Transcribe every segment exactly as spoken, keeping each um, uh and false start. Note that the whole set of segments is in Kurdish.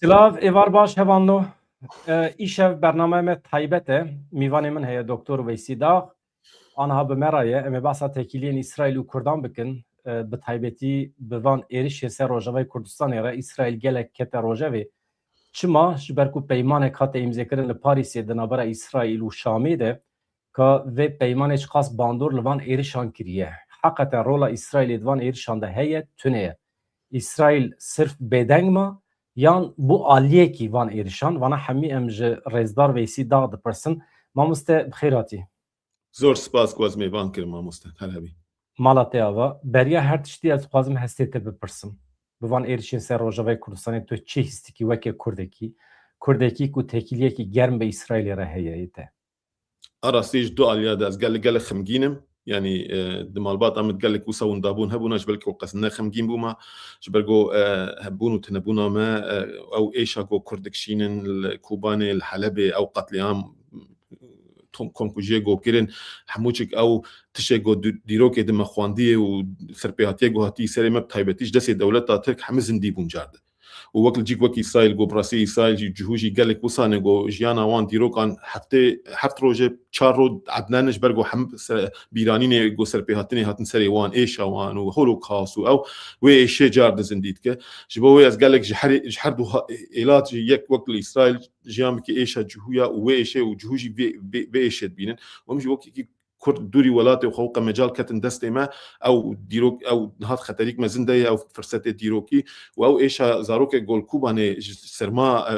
Silav, êvar baş hevalno. E, îşev bername me taybet e. Mîvanê min heye Doktor Weysî Dağ. Anha bi me re ye. Em ê behsa têkiliyên Îsraîl û Kurdan bikin. E, bi taybetî bi van êrişên ser Rojavayê Kurdistanê re Îsraîl gelek kete rojevê. Çima? Ji ber ku peymanek hate îmzekirin li Parîsê di navbera Îsraîl û Şamê de, ka vê peymanê çiqas bandor li van êrişan kiriye. Heqeten rola Îsraîlê di van êrişan de heye, tune ye. Îsraîl sirf bêdeng ma, yan bû aliyekî van êrişan? Vana hemî em ji Rêzdar Veysî Dağ dipirsin. Mamoste, bi xêr hatî. Zor spas ku ez mêvan kirim, mamoste. Her hebî. Mala te ava. Beriya her tiştî ez dixwazim hestê te bipirsim. Bi van êrişên ser Rojavayê Kurdistanê tu çi hîstikî weke Kurdekî? Kurdekî ku têkiliyekî germ bi Îsraîlê re heye yê te. A rastî ji du aliya de ez gelek, gelek xemgîn im. Yanî, e, di malbata min gelek wisa windabûn hebûna, ji belkî qas ne xemgîn bûma, ji ber ku, e, hebûn û tinebûna me, e, ew êşa ku Kurd dikişînin li Kobanê, li Helebê, ew qetlîam, tom-, komkujiyê ku kirin, hemû çik ew tiştê ku dî-, dîrokê di me xwendiyê û serpêhatiyê ku hatî serê me bi taybetî ji destê dewleta Tirk hemî zindî bûn car de. Û wek li cîk wek Îsraîl ku bi rastî Îsraîl jî cihû jî gelek wisa ne ku jiyana wan dîrokan heftê, heft roje, çar roj ednene ji ber ku hem se-, bîranînê ku serpêhatinê hatin serê wan, êşa wan û holokaust û ew wê êşê car di zindî dike. Ji bo wê ez gelek ji her, ji her du ha-, êlat jî yek wek li Îsraîl jiyan bike êşa cihûya û wê êşê û cihû jî vê, vê, vê êşê dibînin. Û em jî wekî Kurd dûrî welatê xwe û qe mecal ketin destê me, ew dîrok, ew niha xeterîk mezin de ye, ew firsetê dîrokî û ew êşa zarokek ku li Kobanê ji serma, e,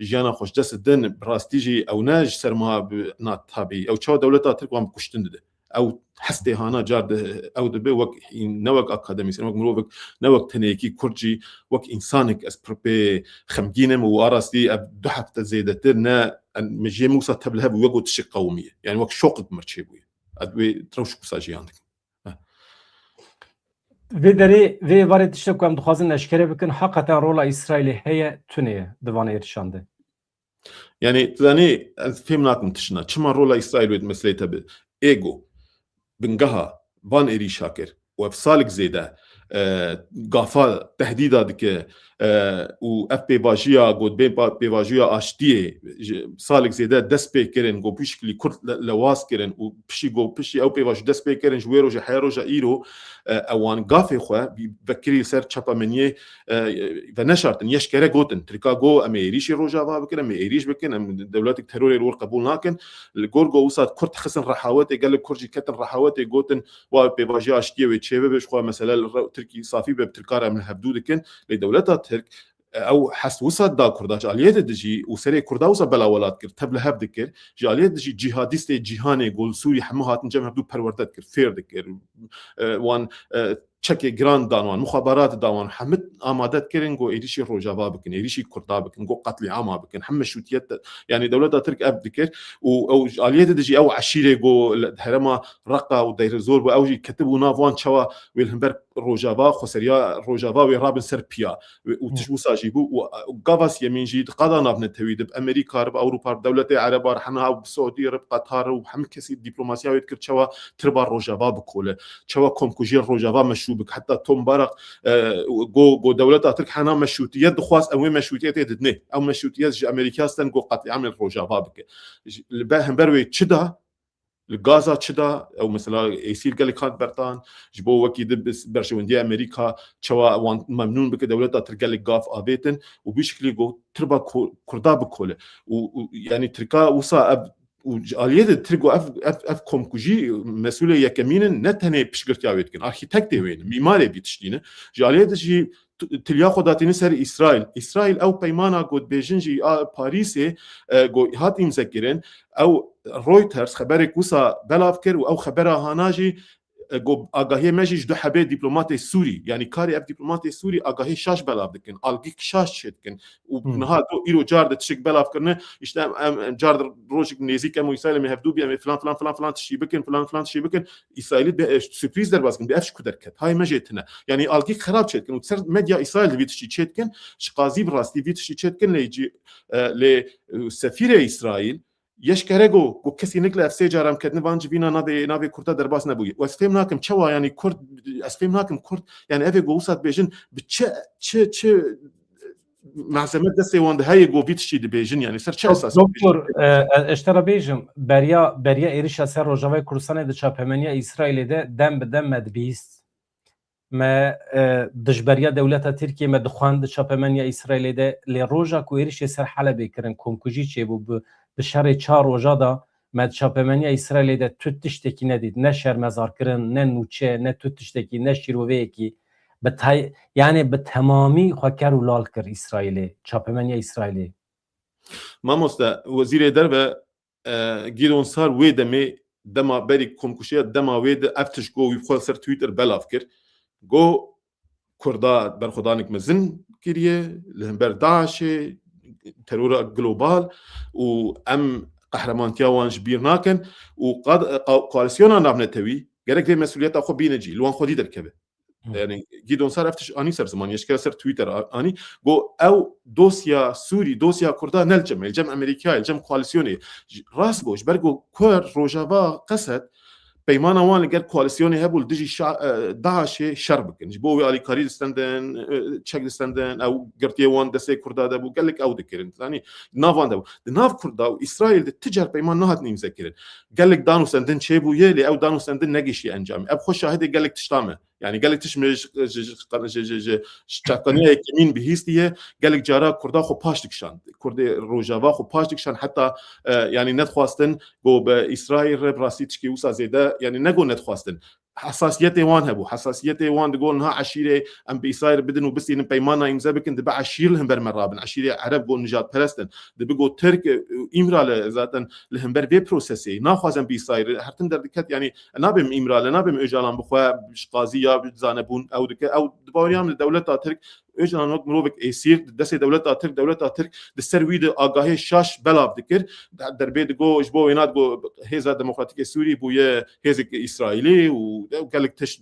jiyana xwe ji dest didin, bi rastî jî ew ne ji serma bi natabî. Ew çawa dewleta Tirk wan bi kuştin dide. Ew hestê hana car di, ew dibe wek, ne wek akademîsyen, wek mirovek, ne wek tenê yekî Kurd jî, wek însanek ez pir pê xemgîn im û a rastî ev du hefte zêdetir ne, em, min jê min wisa tev li hev û wek got tişek qewimiye. Yani wek şoqek mir çêbûye. Ez wê rewş wisa jiyan dikim. Heh. Vê derê, vê êvarê tiştek ku em dixwazin eşkere bikin, heqeten rola Îsraîlê heye, tune ye di van êrişan de. Yani, tu zanî, ez fêm nakim tiştna. Çima rola Îsraîl wê di meseleyê te bi? Êgo, bingeha van êrîşa kir û ev salek zêde, e, gafa tehdîda dike, e, û ev pêvajiya, got bê pa-, pêvajiya aştiyê, ji salek zêde dest pê kirin, got pişkilî Kurd le-, lewaz kirin û pişî got pişî ew pêvaji dest pê kirin, ji wê roja heya roja îro, e, ewan gafê xwe bî-, vekirî ser çapameniyê, e, veneşartin. Yeşkere gotin. Tirka got, em ê êrîşî Rojava bikin, em ê êrîş bikin, em dewletek terorê li wir qebûl nakin. Li gor got wisa Kurd xistin rehawetê, gelek Kurd jî ketin rehawetê, gotin, wa pêvajiya aştiyê wê çêbibe, ji xwe mesele li re-, Tirkî safî be, bi Tirka re em li hevdû dikin. Lê dewleta Tirk, e, ew hest wisa da Kurda, ji aliyê de dijî û serê Kurda wisa bela welat kir, tev li hev dikir. Ji aliyê dijî cîhadîstê cîhanê ku li Sûrî hemû hatin cem hevdû perwerde dikir, fêr dikir. E, wan, e, çekê giran dan wan, muxabarat dan wan, hemî amade dikirin ku êrîşî Rojava bikin, êrîşî Kurda bikin, ku qetlîama bikin, hem meşrûtiyet de, yani dewleta Tirk ev dikir û ew ji aliyê de dijî ew eşîrê ku li herêma Reqa û Deir Zor bû, ew jî ketibû nav wan çawa wê li hember Rojava, xweseriya Rojava wê rabin ser piya. Wê, û Hı. tişt wisa jî bû û, û gava siyemîn jî di qada navnetewî de bi Amerîka re, bi Ewropa re, bi dewletê Ereba re, hena bi Siûdî re, bi Qatar re û hemî kesî diplomasiya wê dikir çawa tirba Rojava bikole, çawa komkujiyê Rojava meşrû bike. Heta Tom Barak, e, go, go dewleta Tirk hena meşrûtiyet dixwast, em wê meşrûtiyetê didinê. Ew meşrûtiyet ji Amerîka sten go qetlîamê Rojava bike. Ji, li be hember wê çi da? Li Gaza çi da? Ew mesela êsîr gelek hat berdan. Ji bo wekî di bis-, berjewendiya Amerîka çawa wan memnûn bike, dewleta Tirk gelek gav avêtin û bi şiklî got tirba Ku-, Kurda bikole. Û, û, yani Tirka wisa ev û ji aliyê de Tirk û ev, ev, ev komkujî mesûlê yekemîn in, ne tenê piştgirtiya wê dikin. Arhîtektê wê ne, mîmarê vî tiştî ne. Ji aliyê de jî t-, tiliya xwe datîne ser Îsraîl. Îsraîl ew peymana ku dibêjin jî a Parîsê, e, ku hat îmzekirin, ew Reuters xeberek wisa belav kir û ew xebera hana jî, e, ku agahiyê me jî ji du hebê dîplomatê Sûrî, yanî karê ev dîplomatê Sûrî agahiyê şaş belav dikin, algîk şaş çêdikin. Û Hmm. niha tu îro car de tiştek belav kirine, işte em, em, em car de rojek nêzîk em û Îsraîlê em ê hevdû bî, em ê filan, filan, filan, filan tiştî bikin, filan, filan tiştî bikin. Îsraîlî de, e, surprîz derbas kin, bi ev ji ku derket. Hay me jê tine. Yanî algî xerab çêdikin û ser medya Îsraîl de vî tiştî çêdikin, ji qazî bi rastî vî tiştî çêdikin, lê cî, e, lê, e, sefîrê Îsraîl yeşkere got, got kesî nik li ev sê cara em ketine van civîna navê, navê Kurda derbas nebûye. Û ez fêm nakim çawa, yanî Kurd, ez fêm nakim Kurd, yanî ev ê got wisa dibêjin, bi çi, çi, çi, malzeme destê wan de heye ku vî tiştî dibêjin, yani ser çi esasî dibêjin? Doktor, e, e, ez te re bêjim, beriya, beriya êrişa ser Rojavayê Kurdistanê di çapemeniya Îsraîlê de dem bi dem me dibihîst. Me, e, dijberiya dewleta Tirkiyê me dixwend di çapemeniya Îsraîlê de, lê roja ku êrişê ser Helebê kirin, komkujî çêbû, bi, bi şerê çar roja de me di çapemeniya Îsraîlê de tu tiştekî nedît, ne şermezarkirin, ne nûçe, ne tu tiştekî, ne şîroveyekî. Bi tay-, yani bi temamî xwe ker û lal kir Îsraîlê, çapemeniya Îsraîlê. Mamoste, Wezîrê Derve, e, Gideon Sar wê demê, dema berî komkuşiya dema wê de ev tişt got, wî xwe ser Twitter belav kir. Got, Kurda berxwedanek mezin kiriye li hember DAIŞê, terora global û em qehremantiya wan ji bîr nakin û qad-, qa-, koalîsyona navnetewî gerek vê mesuliyeta xwe bîne cî, li wan xwedî derkeve. Yani Gideon Sar ev tişt anî ser ziman, eşkere ser Twitter a-, anî, got ew dosya Sûrî, dosya Kurda ne li cem me, li cem Amerîkayê, li cem koalîsyonê. Ji-, rast got, ji ber ku Kurd Rojava Qesed peymana wan li gel koalîsyonê hebû, li dijî şa-, e, DAIŞê şer bikin. Ji bo wê alîkarî distendin, e, çek distendin, ew girtiyê wan destê Kurda de bû, gelek ew dikirin. Zanî, di nav wan de bû. Di nav Kurda û Îsraîl de ti car peyman nehatin îmze kirin. Gelek dan û sendin çêbûye, lê ew dan û sendin negihiştiye encamê. Ev xwe şahidê gelek tişta me. Yani gelek tişt min ji, ji, ji, ji, ji, ji çavkaniya yekemîn bihîstiye, gelek cara Kurda xwe paş dikişand. Kurdê Rojava xwe paş dikişand, heta, e, yani nedixwastin ku bi Îsraîl re bi rastî tişkî wisa zêde, yani ne ku nedixwastin. Hesasiyetê wan hebû. Hesasiyetê wan digot niha eşîrê em bi Îsraîl bidin û bistînin peymana îmze bikin, dibe eşîr li hember me rabin. Eşîrê Ereb got nijadperest in. Dibe got Tirk, e, û Îmrali zaten li hember vê prosesê naxwazin bi Îsraîl. Her tim derdiket, yani nabêm Îmrali, nabêm Ocalan bi xwe ji qazî ya zanebûn ew dike. Ew di baweriya min li dewleta Tirk, Ocalan wek mirovek êsîr, di destê dewleta Tirk, dewleta Tirk di ser wî de agahiyê şaş belav dikir. Derbê digo, ji bo wêna digo hêza demokratîk ê Sûrî bûye hêzek Îsraîlî û gelek tişt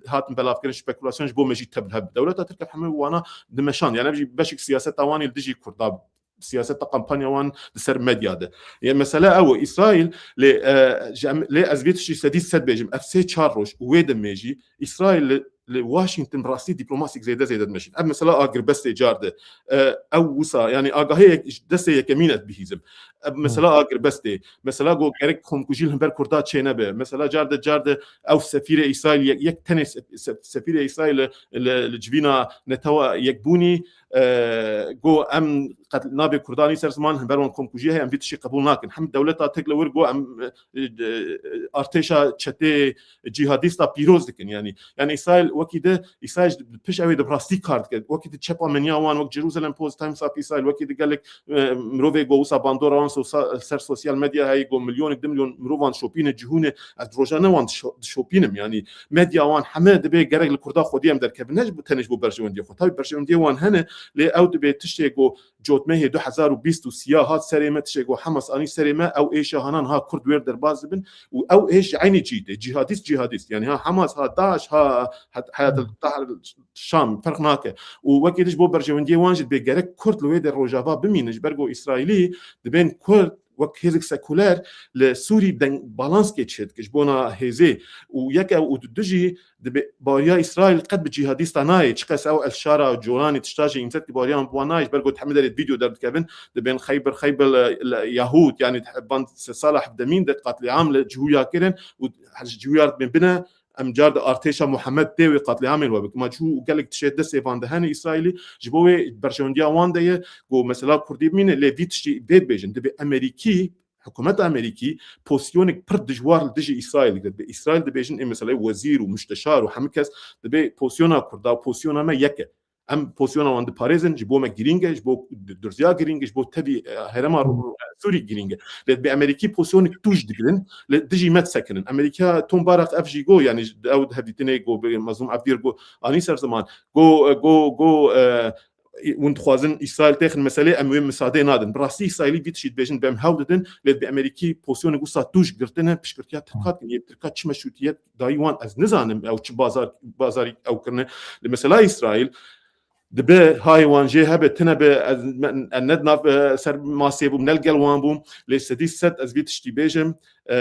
hatin belavkirin, spekulasyon ji bo me jî tevlihev. Dewleta Tirk ev hemû wana dimeşand. Yani ev jî beşek siyaseta wan ê li dijî Kurda bû. Siyaseta kampanya wan di ser medya de. Yê mesele ew e, Îsraîl lê, e, ji em, lê ez vê tiştî sedî sed bêjim. Ev sê çar roj û wê demê jî Îsraîl li, li Washington rastî dîplomasîk zêde zêde dimeşîn. Ev mesela agirbestê car de. E, ew wisa, yani agahê yek, destê yekemîn ez bihîzim. Ev mesela agirbestê. Mesela got gerek komkujî li hember Kurda çênebe. Mesela car de, car de ew sefîrê Îsraîl yek, yek tenê se-, se-, sefîrê Îsraîl li, li, li civîna Netewa Yekbûnî, e, got em qet-, navê Kurdanî ser ziman hember wan komkujiyê heye, em vî tiştî qebûl nakin. Hem dewleta Tirk li wir got em, e, e, artêşa çetê cîhadîsta pîroz dikin. Yani, yani Îsraîl wekî de, Îsraîl ji pişt ew ê de bi rastî kar dike. Wekî de çepa meniya wan, wek Jerusalem Post, Times of Israel, wekî de gelek, e, mirovê got wisa bandora wan sosa-, ser sosyal medya heye, got milyonek, du milyon mirovan şopîne cihûnê, ez rojane wan dişo-, dişopînim. Yani medya wan heme dibê gerek li Kurda xwedî em derkevin. Ne ji bo, tenê ji bo berjewendiyê xwe. Tabii berjewendiyê wan hene, lê ew dibê tiştê ku cotmehê du hezar û bîst û sîya hat serê me, tiştê ku Hamas anî serê me, ew êşa hana niha Kurd wêr derbas dibin û ew êş ji eynî cî tê. Cîhadîst, cîhadîst. Yani ha Hamas, ha DAIŞ, ha He-, Hayat el-Tahrir Şam, ferq nake. Û wekî din ji bo berjewendiyê wan jî dibê gerek Kurd li wê de Rojava bimînin. Ji ber ku Îsraîlî dibên Kurd wek hêzek sekuler li Sûrî deng balanskê çêdike ji bona hêzê û yek ew û du jî dibe baweriya Îsraîl qet bi cîhadîsta nayê. Çiqas ew El Şara, Colanî tişta jî îmze dike baweriya wan bi wan nayê. Ji ber ku hemî derê vîdeo derdikevin, dibên Xeyber, Xeyber, e, le, Yahûd, yani band se sala hevdemîn de qetlîam li Cihûya kirin û ji Cihûya re dibên bine, em car de artêşa Muhammed tê wê qetlîamên we bikin. Ma cihû û gelek tiştê destê van de hene Îsraîlî, ji bo wê berjewendiya wan de ye ku mesela Kurdî bimîne, lê vî tiştî vê dibêjin. Dibê Amerîkî, hikûmeta Amerîkî pozîsyonek pir dijwar li dijî Îsraîlê digire. Dibê Îsraîl dibêjin ê meseleyê wezîr û muşteşar û hemî kes dibê pozîsyona Kurda û pozîsyona me yek e. Em pozîsyona wan diparêzin, ji bo me girîng e, ji bo Durziya girîng e, ji bo tevî, e, herêma Sûrî girîng e. Lê dibê Amerîkî pozîsyonek tûj digirin, li dijî me disekinin. Amerîka Tom Barak ev jî got, yani ew di hevdîtinê got, bi Mazlûm Evdîr got, anî ser ziman, got, got, got, e, hûn dixwazin Îsraîl têxin meselê, em wê misadê nadin. Bi rastî Îsraîlî vî tiştî dibêjin, bi em hewl didin, lê dibê Amerîkî pozîsyonek wisa tûj girtine, piştgirtiya Tirka dikin, yê Tirka çi meşrûtiyet dayî wan, ez nizanim ew çi bazar, bazarî ew kirine. Lê mesela Îsraîl, dibe hayê wan jê hebe, tine be, ez, me, ez ne di nav, e, ser masê bûm, ne li gel wan bûm, lê sedî sed ez vî tiştî bêjim, e,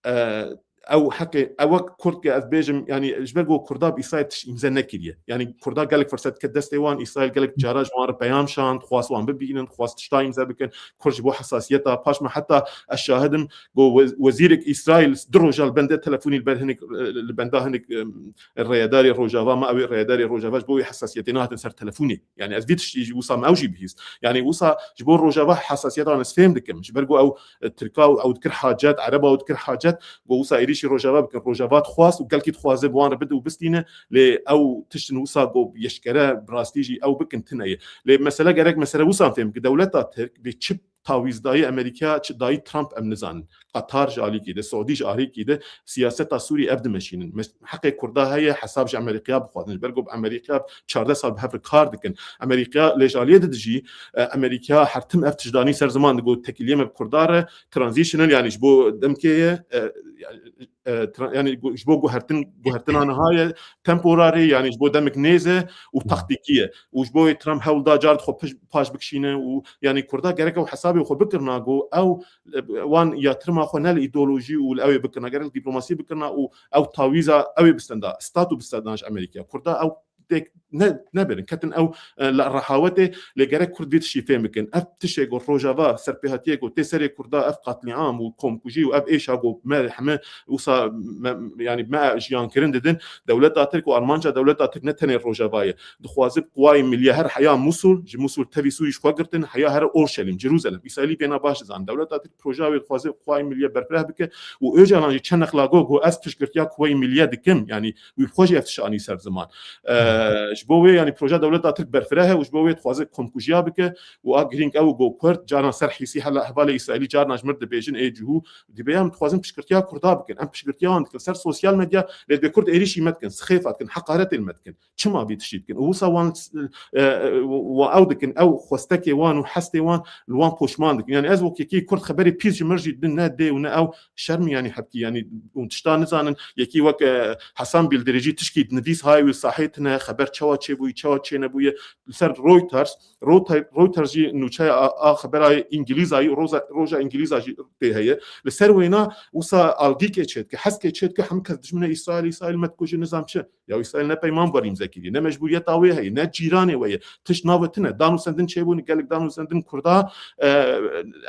e, ew heqê, ew wek Kurd ke ez bêjim, yanî ji ber ku Kurda bi Îsraîl tişt îmze nekiriye. Yanî Kurda gelek firset ket destê wan, Îsraîl gelek cara ji wan re peyam şand, xwast wan bibînin, xwast tişta îmze bikin. Kurd ji bo hesasiyeta, paş me heta ez şahid im, ku we-, wezîrek Îsraîl du roja li bende telefonî li ber hinek, li benda hinek, em, rêyedarê Rojava, ma ew ê rêyedarê Rojava ji bo wê hesasiyetê nehatin ser telefonê. Yanî ez vî tiştî jî wisa me ew jî bihîst. Yanî wisa ji bo Rojava hesasiyeta wan ez fêm dikim. Ji ber ku ew, e, Tirka û ew dikir hacet, Ereba ew dikir hacet, ku wisa êrîşî Rojava bikin. Rojava dixwast û gelkî dixwaze bi wan re bide û bistîne, lê ew tiştin wisa ku yeşkere bi rastî jî ew bikin tune ye. Lê mesele gerek mesele wisa fêm ki dewleta Tirk bê çi tawîz dayî Amerîka, çi dayî Trump em nizanin. Qatar ji alîkî de, Saudî ji alîkî de siyaseta Sûrî ev dimeşînin. Mes-, heqê Kurda heye hesab ji Amerîkaya bixwazin. Ji ber ku bi Amerîkaya çardeh sal bi hev re kar dikin. Amerîka lê ji aliyê de dijî, e, Amerîka her tim ev tişdanî ser ziman digot tekiliyê me bi Kurda re transitional, yanî ji bo demkê ye, e, e, tra-, yanî gu-, ji bo guhertin, guhertina niha ye, temporary, yanî ji bo demek nêz e û taktîkî ye. Û ji bo wê Trump hewl da car xwe pij-, paş bikişîne û yanî Kurda gerek ew hesabê xwe bikirina ku ew, e, wan yatirima xwe ne li îdeolojî û li ew ê bikirina, gerek li dîplomasî bikirina û ew tawîza ew ê bistenda, statû bistenda ji Amerîka. Kurda ew têk ne, nebirin, ketin ew, e, li rehawetê, lê gerek Kurd vî tiştî fêm bikin. Ev tiştê ku Rojava serpêhatiyê ku tê serê Kurda ev qatlîam û komkujî û ev êşa ku me heme wisa me, yanî me jiyan kirin didin, dewleta Tirk û armanca dewleta Tirk ne tenê Rojava ye. Dixwaze bi quwayê milliye her heya Musul, ji Musul tevî Sûrî ji xwe girtin, heya here Orşelîm, Jerûzelem. Îsraîlî bêna baş dizanin. Dewleta Tirk projeya wê dixwaze bi quwayê milliye berfireh bike û Ocalan jî çend nexla got, got, ez piştgirtiya quwayê milliye dikim, yanî wî bi xwe jî ev tişt anî ser ziman. Eee, ji bo wê, yanî projeya dewleta Tirk berfireh e û ji bo wê dixwaze komkujiya bike û a girîng ew got Kurd, carna ser hîsî hela hevalê Îsraîlî carna ji mir dibêjin ê cihû, dibê em dixwazin piştgirtiya Kurda bikin. Em piştgirtiya wan dikin ser sosyal medya, lê dibê Kurd êrîşî me dikin, sixêfa dikin, heqaretê li me dikin. Çima vî tiştî dikin? Û wisa wan, e, e, wa ew dikin, ew xwestekê wan û hestê wan li wan poşman dikin. Yanî ez wek yekî Kurd xeberê pîs ji mir jî din ne dê û ne ew şerm, yanî hepkî, yanî hûn tişta nizanin. Yekî wek, e, Hasan Bildiricî tişkî dinivîs, hay wî sahê tine, xeber çawa çêbûyî, çawa çênebûye. Li ser Reuters, Reuters, Reuters jî nûçeya a, a xebera yê Îngilîza yî, roza, roja Îngilîza jî tê heye. Li ser wêna wisa algîkê çêdike, heskê çêdike, hemû kes dijminê Îsraîl, Îsraîl me dikuje, nizam çi. Ya Îsraîl ne peyman bar îmze kiriye, ne mecbûriyeta wê heye, ne cîranê wê ye. Tişt navê tune. Dan û sendin çêbûn, gelek dan û sendin Kurda, e,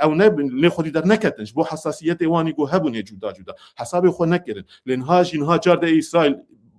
ew ne lê xwedî derneketin. Ji bo hesasiyetê wanî ku hebûn ê cuda cuda. Hesabê xwe nekirin. Lê niha jî niha car de Îsraîl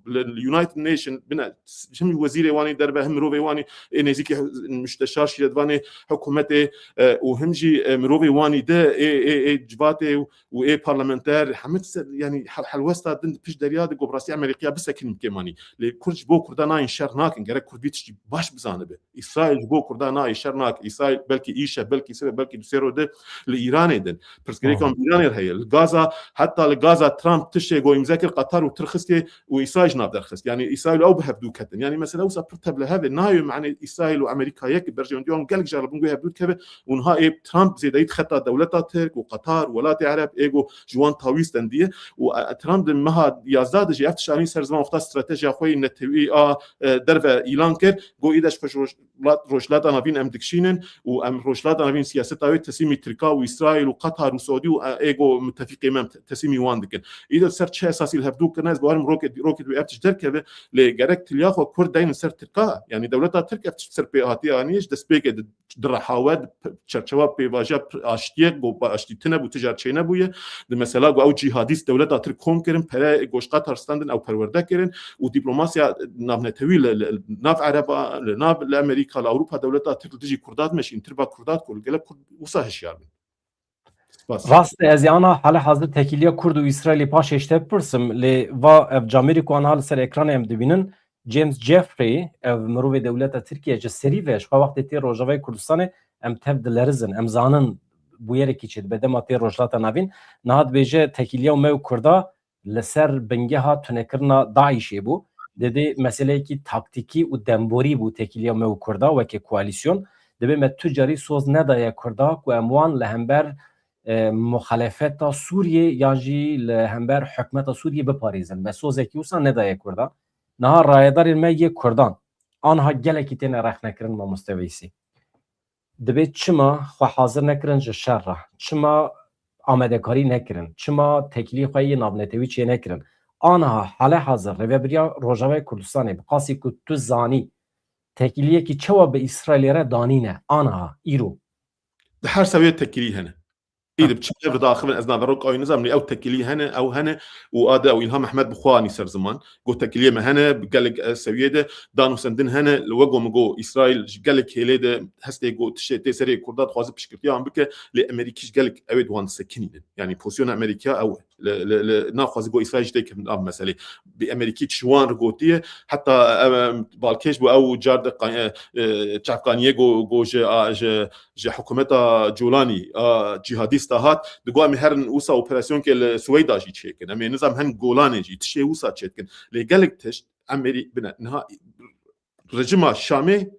li, li United Nation bine, him wezîrê wanî derve, him mirovê wanî ê nêzîkî müsteşar şîretvanê hikûmetê, e, û him jî, e, mirovê wanî de ê, ê, ê civatê û û ê parlamenter, hemî ser, yanî hel-, helwesta din di pişt derya de ku bi rastî Amerîkaya bisekinî bi kêmanî. Lê Kurd ji bo Kurda nayên şer nakin, gerek Kurd vî tiştî baş bizanibe. Îsraîl ji bo Kurda nayê şer nake. Îsraîl belkî îş e, belkî sib e, belkî du sê roj de li Îranê din. Pirsgirêkan bi Îranê re heye. Li Gaza, heta li Gaza Trump tiştê ku îmze kir, Qatar û tirxistê û Îsraîl ji nav derxist. Yanî Îsraîl ew bi hevdû ketin. Yanî mesela wisa pir tevlihev e. Nayê, manê Îsraîl û Amerîka yek berjewendî wan gelek jî li bin guhê hevdû dikeve û niha ê Trump zêdeyî dixeta dewleta Tirk û Qatar, welatê Ereb ê ku ji wan tawîz stendiye û, e, Trump di meha yazdeh de jî ev tişt anî ser ziman wexta stratejiya xwe yê netewî a, e, derve îlan kir. Got, îde ji xwe ji Roj-, Rojhilata Navîn em dikişînin û em Rojhilata Navîn siyaseta wê teslîmî Tirka û Îsraîl û Qatar û Saudî û, e, ê got mitefîqê me em te-, teslîmî wan dikin. Îde li ser çi esasî li hevdû kirine, ez bawerim rokê, rokê wê ev tişt derkeve, lê gerek tiliya xwe Kurd deynin ser Tirka. Yanî dewleta Tirk ev tişt ser pê hatiye anî, ji destpêkê di, di rehawe, di p-, çerçewa pêvajoya p-, aştiyê, got aştî tine bû, tijar çênebûye. Di mesela got ew cîhadîst dewleta Tirk kom kirin, pere goşqa tarstandin ew perwerde kirin û dîplomasiya navnetewî li, li, li nav Ereba, li nav, li Amerîka, li Ewropa dewleta Tirk li dijî Kurda dimeşîn, tirba Kurda dikol, gelek Kurd wisa hişyar bin. Spas. Rast e, ez ê ana hale hazir tekîliya Kurd û Îsraîlê paşê ji te bipirsim, lê va ev camêrî ku aniha li ser ekranê em dibînin, James Jeffrey, ev mirovê dewleta Tirkiye ji serî ve, ji xwe wextê tê Rojavayê Kurdistanê, em tev dilerizin, em zanin bûyerekî çêdibe dema tê Rojhilata Navîn. Niha dibêje tekîliya me û Kurda li ser bingeha tunekirina DAIŞê bû. Didê meseleyekî taktîkî û demborî bû tekîliya me û Kurda weke koalîsyon. Dibê me tu carî soz nedaye Kurda ku em wan li hember, e, muxalefeta Sûriyê yan jî li hember hikûmeta Sûriyê biparêzin. Me sozekî wisa nedaye Kurda. Niha rayedarên me yê Kurdan, anha gelekî têne rexnekirin, mamoste Veysî. Dibê çima xwe hazir nekirin ji şer re? Çima amadekarî nekirin? Çima tekilî xwe yê navnetewî çê nekirin? Aniha hale hazir Rêvebiriya Rojavayê Kurdistanê bi qasî ku tu zanî tekiliyekî çawa bi Îsraîlê re danîne aniha, îro? Di her sewiyê tekilî hene. Î di biçim ev diaxivin, ez naverok ew nizam, lê ew tekilî hene, ew hene û ade ew Îlham Ehmed bi xwe anî ser ziman. Got tekiliyê me hene, bi gelek, e, sewiyê de danûsendin hene, li wego min got Îsraîl ji gelek hêlê de hestê got tiştê tê serê Kurda dixwaze piştgirtiya wan bike, lê Amerîkî ji gelek ew ê di wan disekinînin. Yanî pozisyona Amerîka ew e. Li, li, li, naxwaze got Îsraîl jî têkevin av meselê. Bi Amerîkî ji wan re gotiye, heta, e, balkêş bû ew car de qa-, e, e, çavkaniyê go, go ji, a, ji, ji hikûmeta Colanî, a, cîhadîsta hat, digo em ê herin wisa operasyonkê li Swêda jî çêkin. Em ê nizam hin Golanê jî, tiştê wisa çêdikin. Lê gelek tişt, em êrî, bine, niha rejima Şamê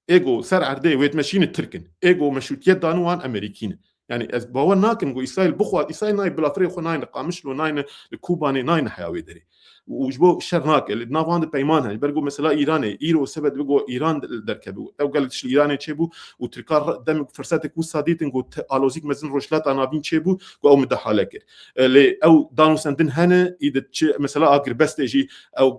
ê go ser erdê wê dimeşîne Tirk in. Ê go meşrûtiyet dane wan Amerîkî ne. Yanî ez bawer nakim ku Îsraîl bixwat, Îsraîl nayê bilafirê xwe nayne Qamişlo, nayne li Kobanê, nayne heya wê derê. Û ji bo şer nake. Li nav wan de peyman hene. Ji ber ku mesela Îranê, îro sebe dibe ku Îran derkeve. Ew gelek tişt li Îranê çêbû û Tirka re-, dem firsetek wisa dîtin ku te-, alozîk mezin Rojhilata Navîn çêbû ku ew midehale kir. E, lê ew danûsendin hene, î de çi mesela agirbestê jî ew,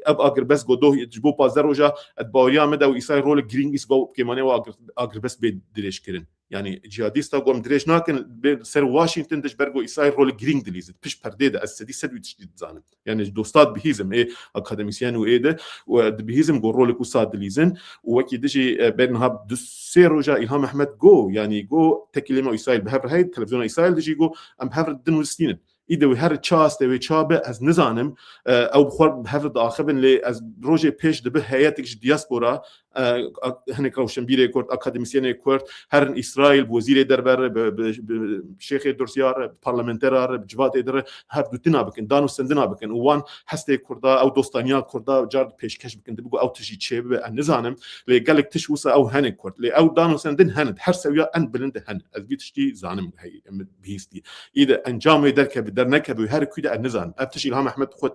ev agirbest ku doh ji bo pazdeh roja, ez baweriya me de ew Îsraîl rolek girîng îs ku kêmanê ew agir-, agirbest bê dirêjkirin. Yanî cîhadîsta ku em dirêj nakin, bê ser Washington de ji ber ku Îsraîl rolek girîng dilîzin. Pişt perdê de ez sedî sed wî tiştî dizanim. Yanî ji dostat bihîzim, ê akademîsyen û ê de, û dibihîzim ku rolek wisa dilîzin. Û wekî dijî, e, ber niha du sê roja Îlham Ehmed go, yanî go tekilê me Îsraîl bi hev re hey, televizyona Îsraîl dijî go, em bi hev re din wistînin. Î de wê her çi astê wê çi be, ez nizanim. E, ew bi xwe bi hev re diaxivin, lê ez rojê pêş dibe heyetek ji diaspora, e, a-, hinek rewşenbîrê Kurd, akademîsyenê Kurd, herin Îsraîl, bi wezîrê derve re, bi, bi, bi Şêxê Durziyar re, bi parlamentera re, bi civatê din re, hev dûtina bikin, danûsendina bikin û wan hestê Kurda, ew dostaniya Kurda car di pêşkeş bikin, dibe ku ew tişt jî çêbibe, ez nizanim. Lê gelek tişt wisa ew hene Kurd. Lê ew danûsendin hene, her sewiya en bilind hene. Ez vî tiştî zanim, hey, em bihîstî. Î de encam wê derkeve, dernekeve, wê her kû de ez nizanim. Ev tişt Îlham Ehmed xwe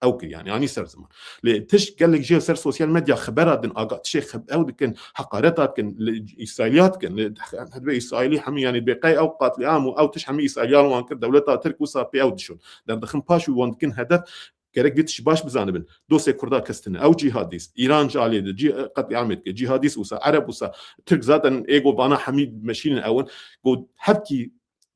ew kir, yanî anî ser ziman. Lê tişt gelek jê ser sosyal medya xebera din, aga tişê xeb-, ew dikin, heqareta dikin, li Îsraîliya dikin, li, hebe Îsraîlî hemî, yanî bê qey ew qatliam û ew tişt hemî Îsraîliyan wan kir, dewleta Tirk wisa pê ew dişon. Derdixin paş û wan dikin hedef, gerek vê tişt baş bizanibin. Dostê Kurda kes tine. Ew cîhadîst. Îran ji alê de cî-, qetliamê dike. Cîhadîst wisa, Ereb wisa, Tirk zaten ê go vana hemî meşînin ewin. Go hevkî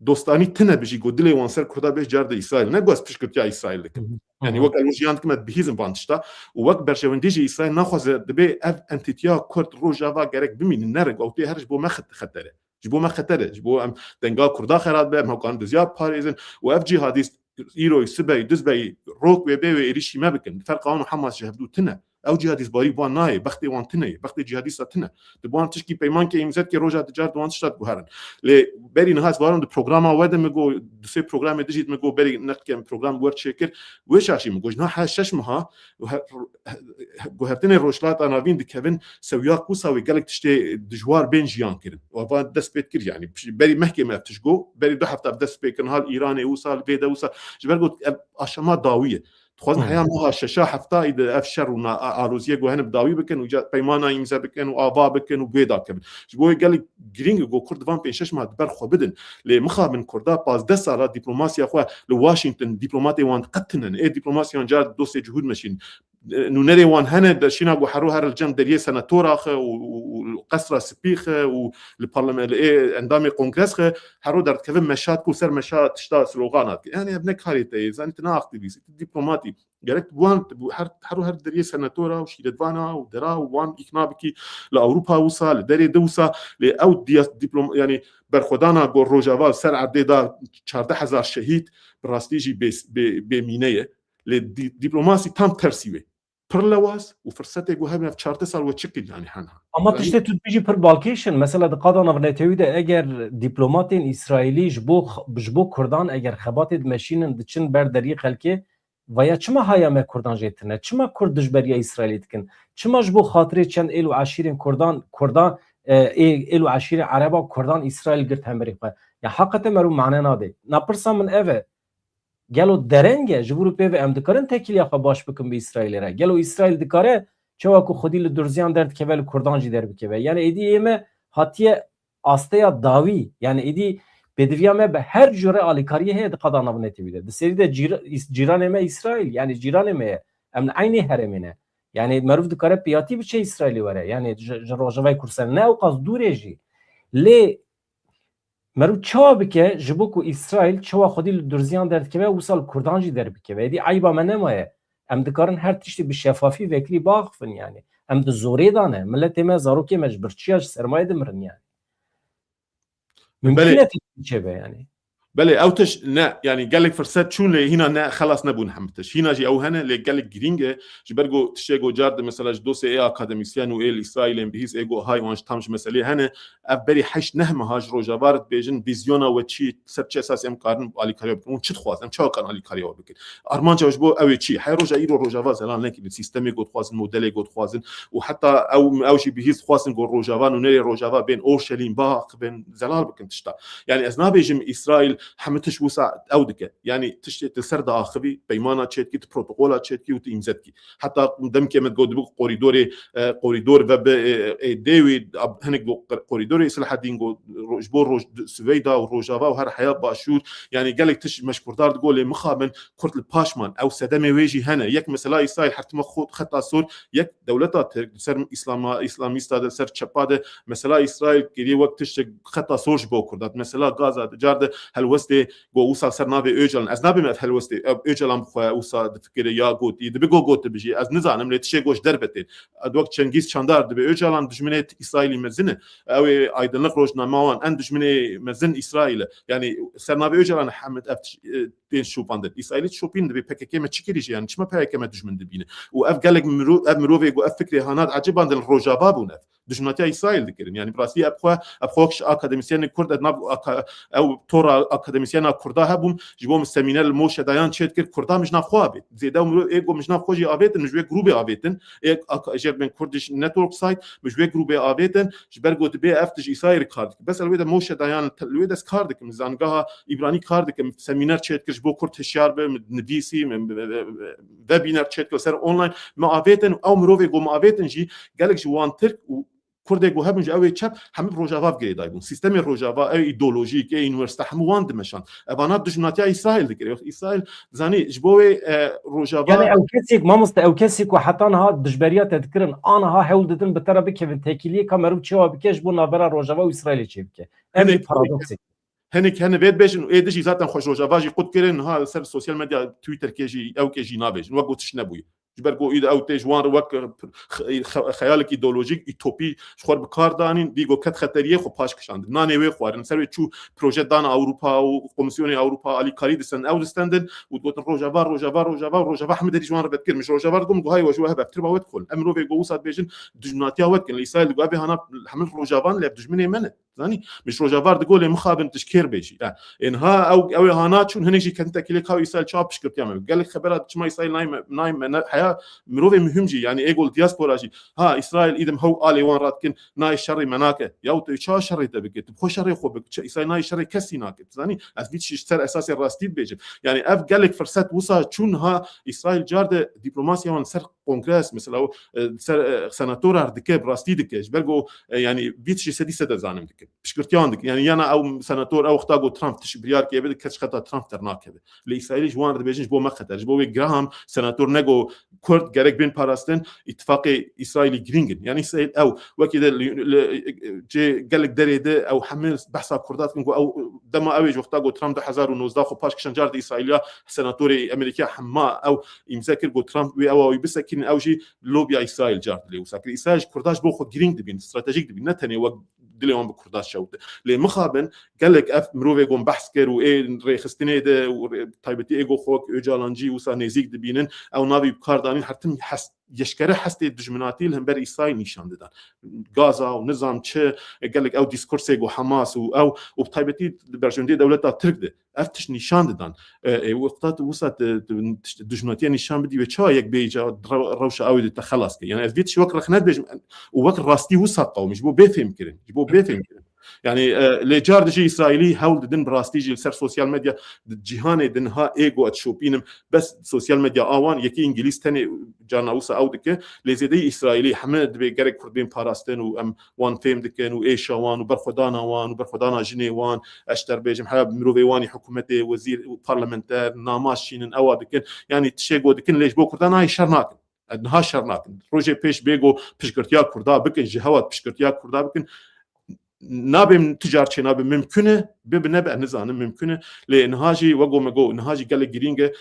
dostanî tine bijî, go dilê wan ser Kurda bêj car de Îsraîl. Ne go ez piştgirtiya Îsraîl dikim. Yanî wek ez jiyan dikim, ez bihîzim van tişta. Û wek berjewendî jî Îsraîl naxwaze, dibê ev entîtiya Kurd Rojava gerek bimînin, nere, go ew tê her ji bo me xet-, xeter e. Ji bo me xeter e. Ji bo em denga Kurda xera dibe, em hewkan dizya parêzin. Û ev cîhadîst îroyî, sibeyî, duzbeyî, rok wê bê wê êrîşî me bikin. Ferqa wan û Hamas ji hevdû tine. Ew cîhadîst barî wan nayê, bextê wan tine ye, bextê cîhadîsta tine. Di wan tişkî peymankê îmze dike, roja dicar di wan tişta diguherin. Lê berî niha ez barim di programa we de min got, du sê programê dijî min got, berî neqkem program wer çêkir, wê şaşî min got, niha her şeş meha, guhertinê Rojhilata Navîn dikevin, sewiya kusa wê gelek tiştê dijwar bên jiyan kirin. Û eva dest pê dikir, yanî berî mehkê me ev tişt got, berî du hefte ev dest pê kirin, hal Îranê wisa, li vê de wisa, ji ber got ev aşama dawî ye. Dixwazin heya meha şeşa hefta î de ev şer û na-, a-, aloziyê ku hene bi dawî bikin û ca peymana îmze bikin û ava bikin û guhê dakevin. Ji bo wê gelek girîng e ku Kurd van pênc şeş mah di ber xwe bidin. Lê mixabin Kurda pazdeh sala diplomasiya xwe li Washington, diplomatê wan qet tine ne. Ê diplomasiyan car dostê cihûd meşîn. Nûnerê wan hene, de şîna ku hero her li cem deriyê senatora xe û, û, û qesra spî xe û li parlame-, li ê endamê kongres xe, hero derdikeve meşa ku ser meşa tişta slogan hat. Yani ev ne karê te ye, zanî tu ne aktîvîst, tu diplomatî. Gerek wan tu her, hero her deriyê senatora û şîretvana û dera û wan îkna bikî li Ewropa wisa, li derê de wisa, lê ew diya-, diplom-, yani berxwedana ku Rojava ser erdê da çardeh hezar şehîd, bi rastî jî bê, bê, bêmîne ye. Lê di-, diplomasî tam tersî wê. Pir lewaz û firsetê ku hebin ev çardeh sal we çi kir, yani hena. Ama Yani tiştê tu dibêjî pir balkêş in. Mesela di qada navnetewî de eger diplomatên Îsraîlî ji bo x-, ji bo Kurdan eger xebatê dimeşînin, diçin ber deriyê xelkê, vaya çima haya me Kurdan jê tune? Çima Kurd dijberiya Îsraîlê dikin? Çima ji bo xatirê çend êl û eşîrên Kurdan, Kurdan, e, ê-, êl û eşîrên Ereba Kurdan Îsraîl girt hemberî xwe? Ya heqete mero mane nade. Na pirsa min ev e. Gelo dereng e, ji vir û pê ve em dikarin tekiliya xwe baş bikin bi Îsraîlê re? Gelo Îsraîl dikare çawa ku xwedî li Durziyan derdikeve, li Kurdan jî derbikeve? Yani êdî ê me hatiye asteya dawî, yani êdî Pêdiviya me bi her cure alîkariyê heye di qada navnetewî de. Di serî de cîr-, îs-, cîranê me Îsraîl, yanî cîranê me ye. Em li eynê herêmê ne. Yanî meriv dikare piyatî biçe Îsraîlê were. Yanî ji, ji Rojavayê Kurdistan ne ewqas dûrê jî. Lê meriv çawa bike ji bo ku Îsraîl çawa xwedî li Durziyan derdikeve, wisa li Kurdan jî derbikeve. Êdî eyba me nemaye. Em dikarin her tiştî bi şefafî vekirî biaxifin yanî. Em di zorê de ne. Miletê me, zarokê me ji birçiya, ji sermayê dimirin yanî. Mimkun Belê. e tiştî çêbe yanî. Belê, ew tişt ne, yanî gelek firset çûn lê hîna ne xelas nebûn hemî tişt. Hîna jî ew hene lê gelek girîng e. Ji ber ku tiştê ku car de mesela ji dosê ê akademîsyen û ê li Îsraîlê bihîs ê ku hay wan ji tam ji meselê hene. Ev berî heşt neh meha ji Rojava re dibêjin vîzyona we çi, ser çi esasî em karin alîkariya bikin. Hûn çi dixwazin? Em çawa karin alîkariya we bikin? Armanca ji bo ew ê çi? Her roja îro Rojava zelal nekiriye. Sîstemê ku dixwazin, modelê ku dixwazin û heta ew, ew jî bihîs dixwazin ku Rojava nûnerê Rojava bên Orşelîm, biaxivin, zelal bikin tişta. Yanî ez nabêjim Îsraîl hemî tişt wisa ew dike. Yanî tiştê tu li ser diaxivî, peymana çêdikî, tu protokola çêdikî û tu îmze dikî. Heta demkê me digot, dibe korîdorê, e, korîdor ve bi, e, ê dê wî, ab-, hinek got, korîdorê Selahaddîn got, ro-, ji bo roj-, Süveyda û Rojava û her heya Başûr, yanî gelek tişt me ji Kurdan re digot, lê mixabin Kurd li paş man. Ew sedemê wê jî hene. Yek mesela Îsraîl hertime xwe xeta sor, yek dewleta Tirk, li ser Îslama, Îslamîsta de, li ser çepa de, mesela Îsraîl kiriye wek tiştek xeta sor ji bo Kurdan. Mesela Gaza, di car de helwestê got wisa ser navê Ocalan. Ez nabêm ev helwestê, ev Ocalan bi xwe wisa difikire ya gotî. Dibe got gotibe jî. Ez nizanim, lê tiştê got ji derve tê. Wek Çengiz Çandar dibe Ocalan dijminê Îsraîlî mezin e. Ew ê Aydınlık Rojnama wan, en dijminê mezin Îsraîl e. Yanî ser navê Ocalan hemî ev tiş-, e, tên şopandin. Îsraîlî şopîn dibe P K K me çi kirî jî, yanî çima P K K me dijmin dibîne? Û ev gelek miro-, ev mirovê ku ev fikrê hanat ecibandin li Rojava bûn ev. Dijminatiya Îsraîl dikirin. Yanî bi rastî ev xwe, ev xwe wek ji akademîsyenê Kurd, ev nav aka-, ew tora akademîsyena Kurda hebûn, ji bo min semîner li Moşe Dayan çêdikir, Kurda min ji nav xwe avêt. Zêde ew mirov ê ku min ji nav xwe jî avêtin, min ji wê grûbê avêtin. Ê ak-, German Kurdish Network site, min ji wê grûbê avêtin, ji ber ku dibê ev tij Îsraîlê kar dike. Bes li wê de Moşe Dayan, li wê de ez kar dikim, li zangaha Îbranî kar dikim, semîner çêdikir ji bo Kurd hişyar be, min nivîsî, min, min, min, webîner çêdikir ser online, me avêtin, ew mirovê ku me avêtin jî gelek ji wan Tirk û Kurdê ku hebûn ji ew ê çep, hemî bi Rojava girêdayî bûn. Sîstemê Rojava, ew îdeolojîk, ê unîversîte, hemû wan dimeşand. Evana dijminatiya Îsraîl dikir. Îsraîl, zanî, ji bo wê, e, Rojava Yani ew kesî, mamoste, ew kesî ku heta niha dijberiya te dikirin, aniha hewl didin bi te re bikevin, têkiliyê ka meriv çawa bike ji bo navbera Rojava û Îsraîlê çêbike. Ev jî Hinek, paradoksek. Hinek hene vê dibêjin, ê dijî zaten xwe ji Rojava jî qut kirin, niha li ser sosyal medya Twitterkê jî, ewkê jî nabêjin. Wek gotiş nebûye. Ji ber ku îd ew tê ji wan re wek, xe-, xe-, xeyalek îdeolojîk, îtopî ji xwe re bi kar danîn, dî ku ket xeteriyê xwe paş kişandin. Nanê wê xwarin, ser wê çû proje dan Ewropa û Komîsyonê Ewropa alîkarî distendin, ew distendin û digotin Rojava, Rojava, Rojava, Rojava hemî derî ji wan re vedikir. Min ji Rojava re digot, min got, hay we ji we hebe, ev tirba we dixwin. Em mirovê ku wisa dibêjin, dijminatiya we dikin. Li Îsraîl digot, ev ê hana hemî Rojava ne, lê ev dijminê me ne. Zanî, min ji Rojava re digot, lê mixabin tu ji kê re bêjî. Ya, ên ha ew, ew ê hana çûn, hinek jî ketin tekîlê ka Îsraîl çawa piştgirtiya me. Gelek xebera çima Îsraîl nayê me, nayê me, ne, heya mirovê muhim jî, yanî ê ku li diaspora jî, ha, Îsraîl îdim hew alê wan radikin, nayê şerê me nake. Ya, tu çawa şerê te bike? Tu bi xwe şerê xwe bike. Çi, Îsraîl nayê şerê kesî nake. Tu zanî, ez vî tiştî ji ser esasê rastî dibêjim. Yanî ev gelek firset wisa çûn ha Îsraîl car de dîplomasiya wan ser kongres, mesela, e, ser, e, senatora dike, bi rastî dike. Ji ber ku, e, yanî vî tiştî sedî sed ez zanim dikim. Piştgirtiyan dikin. Yanî yana ew senator, ew wexta ku Trump tiş biryar keve, di kes ji xeta Trump dernakeve. Lê Îsraîlî ji wan re dibêjin ji bo me xeter. Ji bo wê Graham senator ne ku Kurd gerek bên parastin, îtifaqê Îsraîlî girîng in. Yanî Îsraîl ew wekî de li, li, cê gelek derê de ew hemî behsa Kurda dikin ku ew dema ew ê ji wexta ku Trump du hezar û nozdeh xwe paş kişan car de Îsraîliya senatorê Amerîka hema ew îmze kir ku Trump wê ewa wî bisekînin, ew jî lobiya Îsraîl car dilê wisa kir. Îsraîl ji Kurda ji bo xwe girîng dibîn, stratejîk dibîn, ne tenê wek dilê wan bi Kurda şewt. Lê mixabin gelek ev mirovê gon behs kir û ê rêxistinê de û rê-, taybetî ê go xwe wek Ocalan jî wisa nêzîk dibînin, ew navî bi kar danîn, her tim hes-, yeşkere hestê dijminatî li hember Îsraîl nîşan didan. Gaza û nizam çi, gelek ew dîskursê go Hamas û ew, û bi taybetî di berjewendê dewleta Tirk de. Ev tişt nîşan didan. E, e, wexta tu wisa tu, tu, tişt, dijminatiya nîşan bidî ve çawa yek bêyî ca re-, rewşa ew ê di te xelas ke. Yani ez vê tişt wek rexne dibêjim û wek rastî wisa qewimî, ji bo bê fêm kirin. Ji bo bê fêm kirin. Yani, e, lê car dijî Îsraîlî hewl didin, bi rastî jî li ser sosyal medya di cîhanê di niha ê ku ez dişopînim, bes sosyal medya a wan, yekî îngilîz tenê carna wisa ew dike, lê zêdeyî Îsraîlî heme dibê gerek Kurd bên parastin û em wan fêm dikin û êşa wan û berxwedana wan û berxwedana jinê wan, ez ji te re bêjim, heya mirovê wan î hikûmetê, wezîr û parlamenter, nama şînin, ewa dikin. Yani tişê ku dikin lê ji bo Kurdan nayê şer nakin. Niha şer nakin. Rojê pêş bê ku piştgirtiya Kurda bikin, ji hewa piştgirtiya Kurda bikin. Nabê min tu car çênabe, mimkun e, bibe nebe, ez nizanim, mimkun e. Lê niha jî, wek ku me got, niha jî gelek girîng e,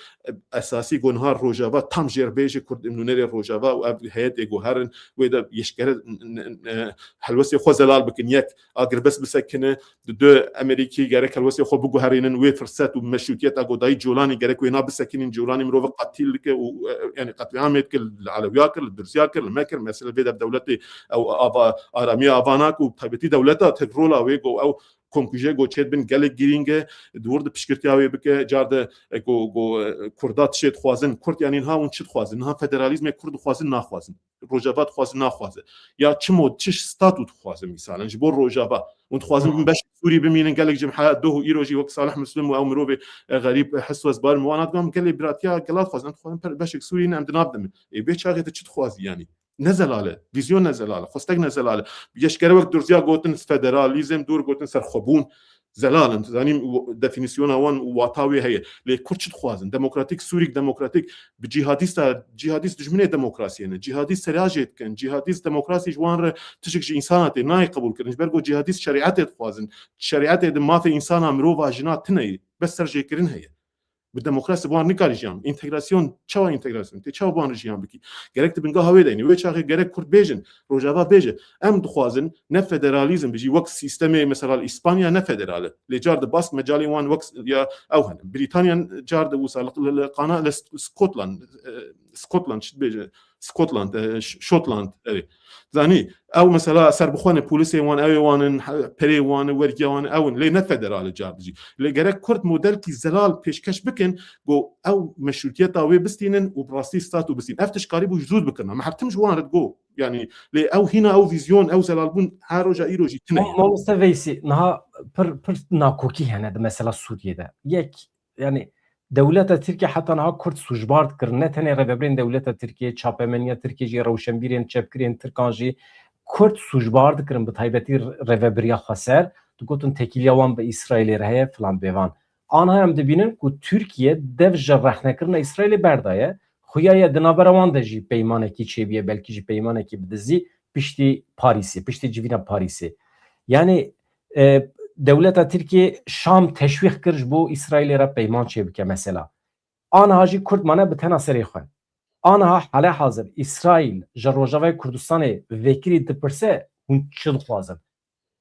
esasî ku niha Rojava tam jêr bê ji Kurd, nûnerê Rojava û ev heyetê ku herin, wê de yeşkere, n-, n-, n-, helwestê xwe zelal bikin, yek, agirbest bisekine, di du Amerîkî gerek helwestê xwe biguherînin, wê firset û meşrûtiyeta ku dayî Colanî gerek wêna bisekinîn, Colanî mirovi qetîl dike û, e, yani qetlîamê dike, li Elewiya kir, li Dursiya kir, li me kir, mesela vê de dewletê ew ava, aramiya ava nake û taybetî dewleta tek rola wê ku ew komkujê ku çêdibin gelek girîng e, di wir de piştgirtiya wê bike, car de, e, ku, ku, e, Kurda tişê dixwazin, Kurd yani niha hûn çi dixwazin? Niha federalîzmê Kurd dixwazin, naxwazin? Rojava dixwaze, naxwaze? Ya çi mod, çi statû dixwaze mîsalen ji bo Rojava? Hûn dixwazin bin beşek Sûrî bimînin, gelek cem heya doh û îro jî wek Salih Muslim û ew mirovê, e, xerîb, e, heswez barim wana dikim, gelê biratiya gela dixwazin, em dixwazin per-, beşek Sûrî ne, em di nav de min. Ê, bê çaxê te çi dixwazî yanî? Ne zelal e, vîzyon ne zelal e, xwestek ne zelal e. Yeşkere wek Durziya gotin federalîzm, dûr gotin serxwebûn. Zelal in, tu zanî, w-, defînîsyona wan û wata wê heye. Lê Kurd çi dixwazin? Demokratîk, Sûrîk demokratîk, bi cîhadîsta, cîhadîst dijminê demokrasiyê ne. Cîhadîst serajê dikin. Cîhadîst demokrasî ji wan re tişik ji însana tê nayê qebûl kirin. Ji ber ku cîhadîst şerîetê dixwazin. Şerîetê di mafê însana, mirova, jina tune ye. Bes serjêkirin heye. Bi demokrasî bi wan nikarî jiyan. Întegrasyon, çawa întegrasyon? Tê çawa bi wan re jiyan bikî? Gerek di bingeha wê de yînî. Wê çaxê gerek Kurd bêjin, Rojava bêje, em dixwazin ne federalîzm bijî wek sîstemê mesela li Îspanya ne federal e. Lê car di bask mecalê wan wek s-, ya ew hene. Brîtanya car di wisa li, li, li qana li Sk-, Scotland, e, Scotland çi dibêje? Scotland, e, Ş-, Şotland, erê. Zanî, ew mesela serbixwe ne, polîsê wan, ew ê wan in, he-, perê wan, wergiya wan, ew in. Lê ne federal e car dijî. Lê gerek Kurd modelkî zelal pêşkeş bikin, ku ew meşrûtiyeta wê bistînin û bi rastî statû bistînin. Ev tişt karîbû ji zû bikirina. Me her tim ji wan re digot. Yani, lê ew hîna ew vîzyon, ew zelalbûn her roja îro jî tune ye. Ma-, Mamoste Veysî, niha pir, pir nakokî hene di mesela Sûriyê de. Yek, yani, dewleta Tirkiye heta niha Kurd sûcbar dikir, ne tenê rêvebirên dewleta Tirkiye, çapemeniya Tirkiye jî, rewşenbîrên çepgirên Tirkan jî Kurd sûcbar dikirin, bi taybetî rêvebiriya xweser, digotin tekîliya wan bi Îsraîlê re heye, filan bêvan. Aniha em dibînin ku Tirkiye dev ji rexnekirina Îsraîlê berdaye, xuya ye di navbera wan de jî peymanekî çêbûye, belkî jî peymanekî bi dizî piştî Parîsê, piştî civîna Parîsê. Yani, e, dewleta Tirkiye Şam teşwîq kir ji bo Îsraîlê re peyman çêbike mesela. Aniha jî Kurd mane bi tena serê xwe. Aniha hale hazir Îsraîl ji Rojavayê Kurdistanê vekirî dipirse, hûn çi dixwazin?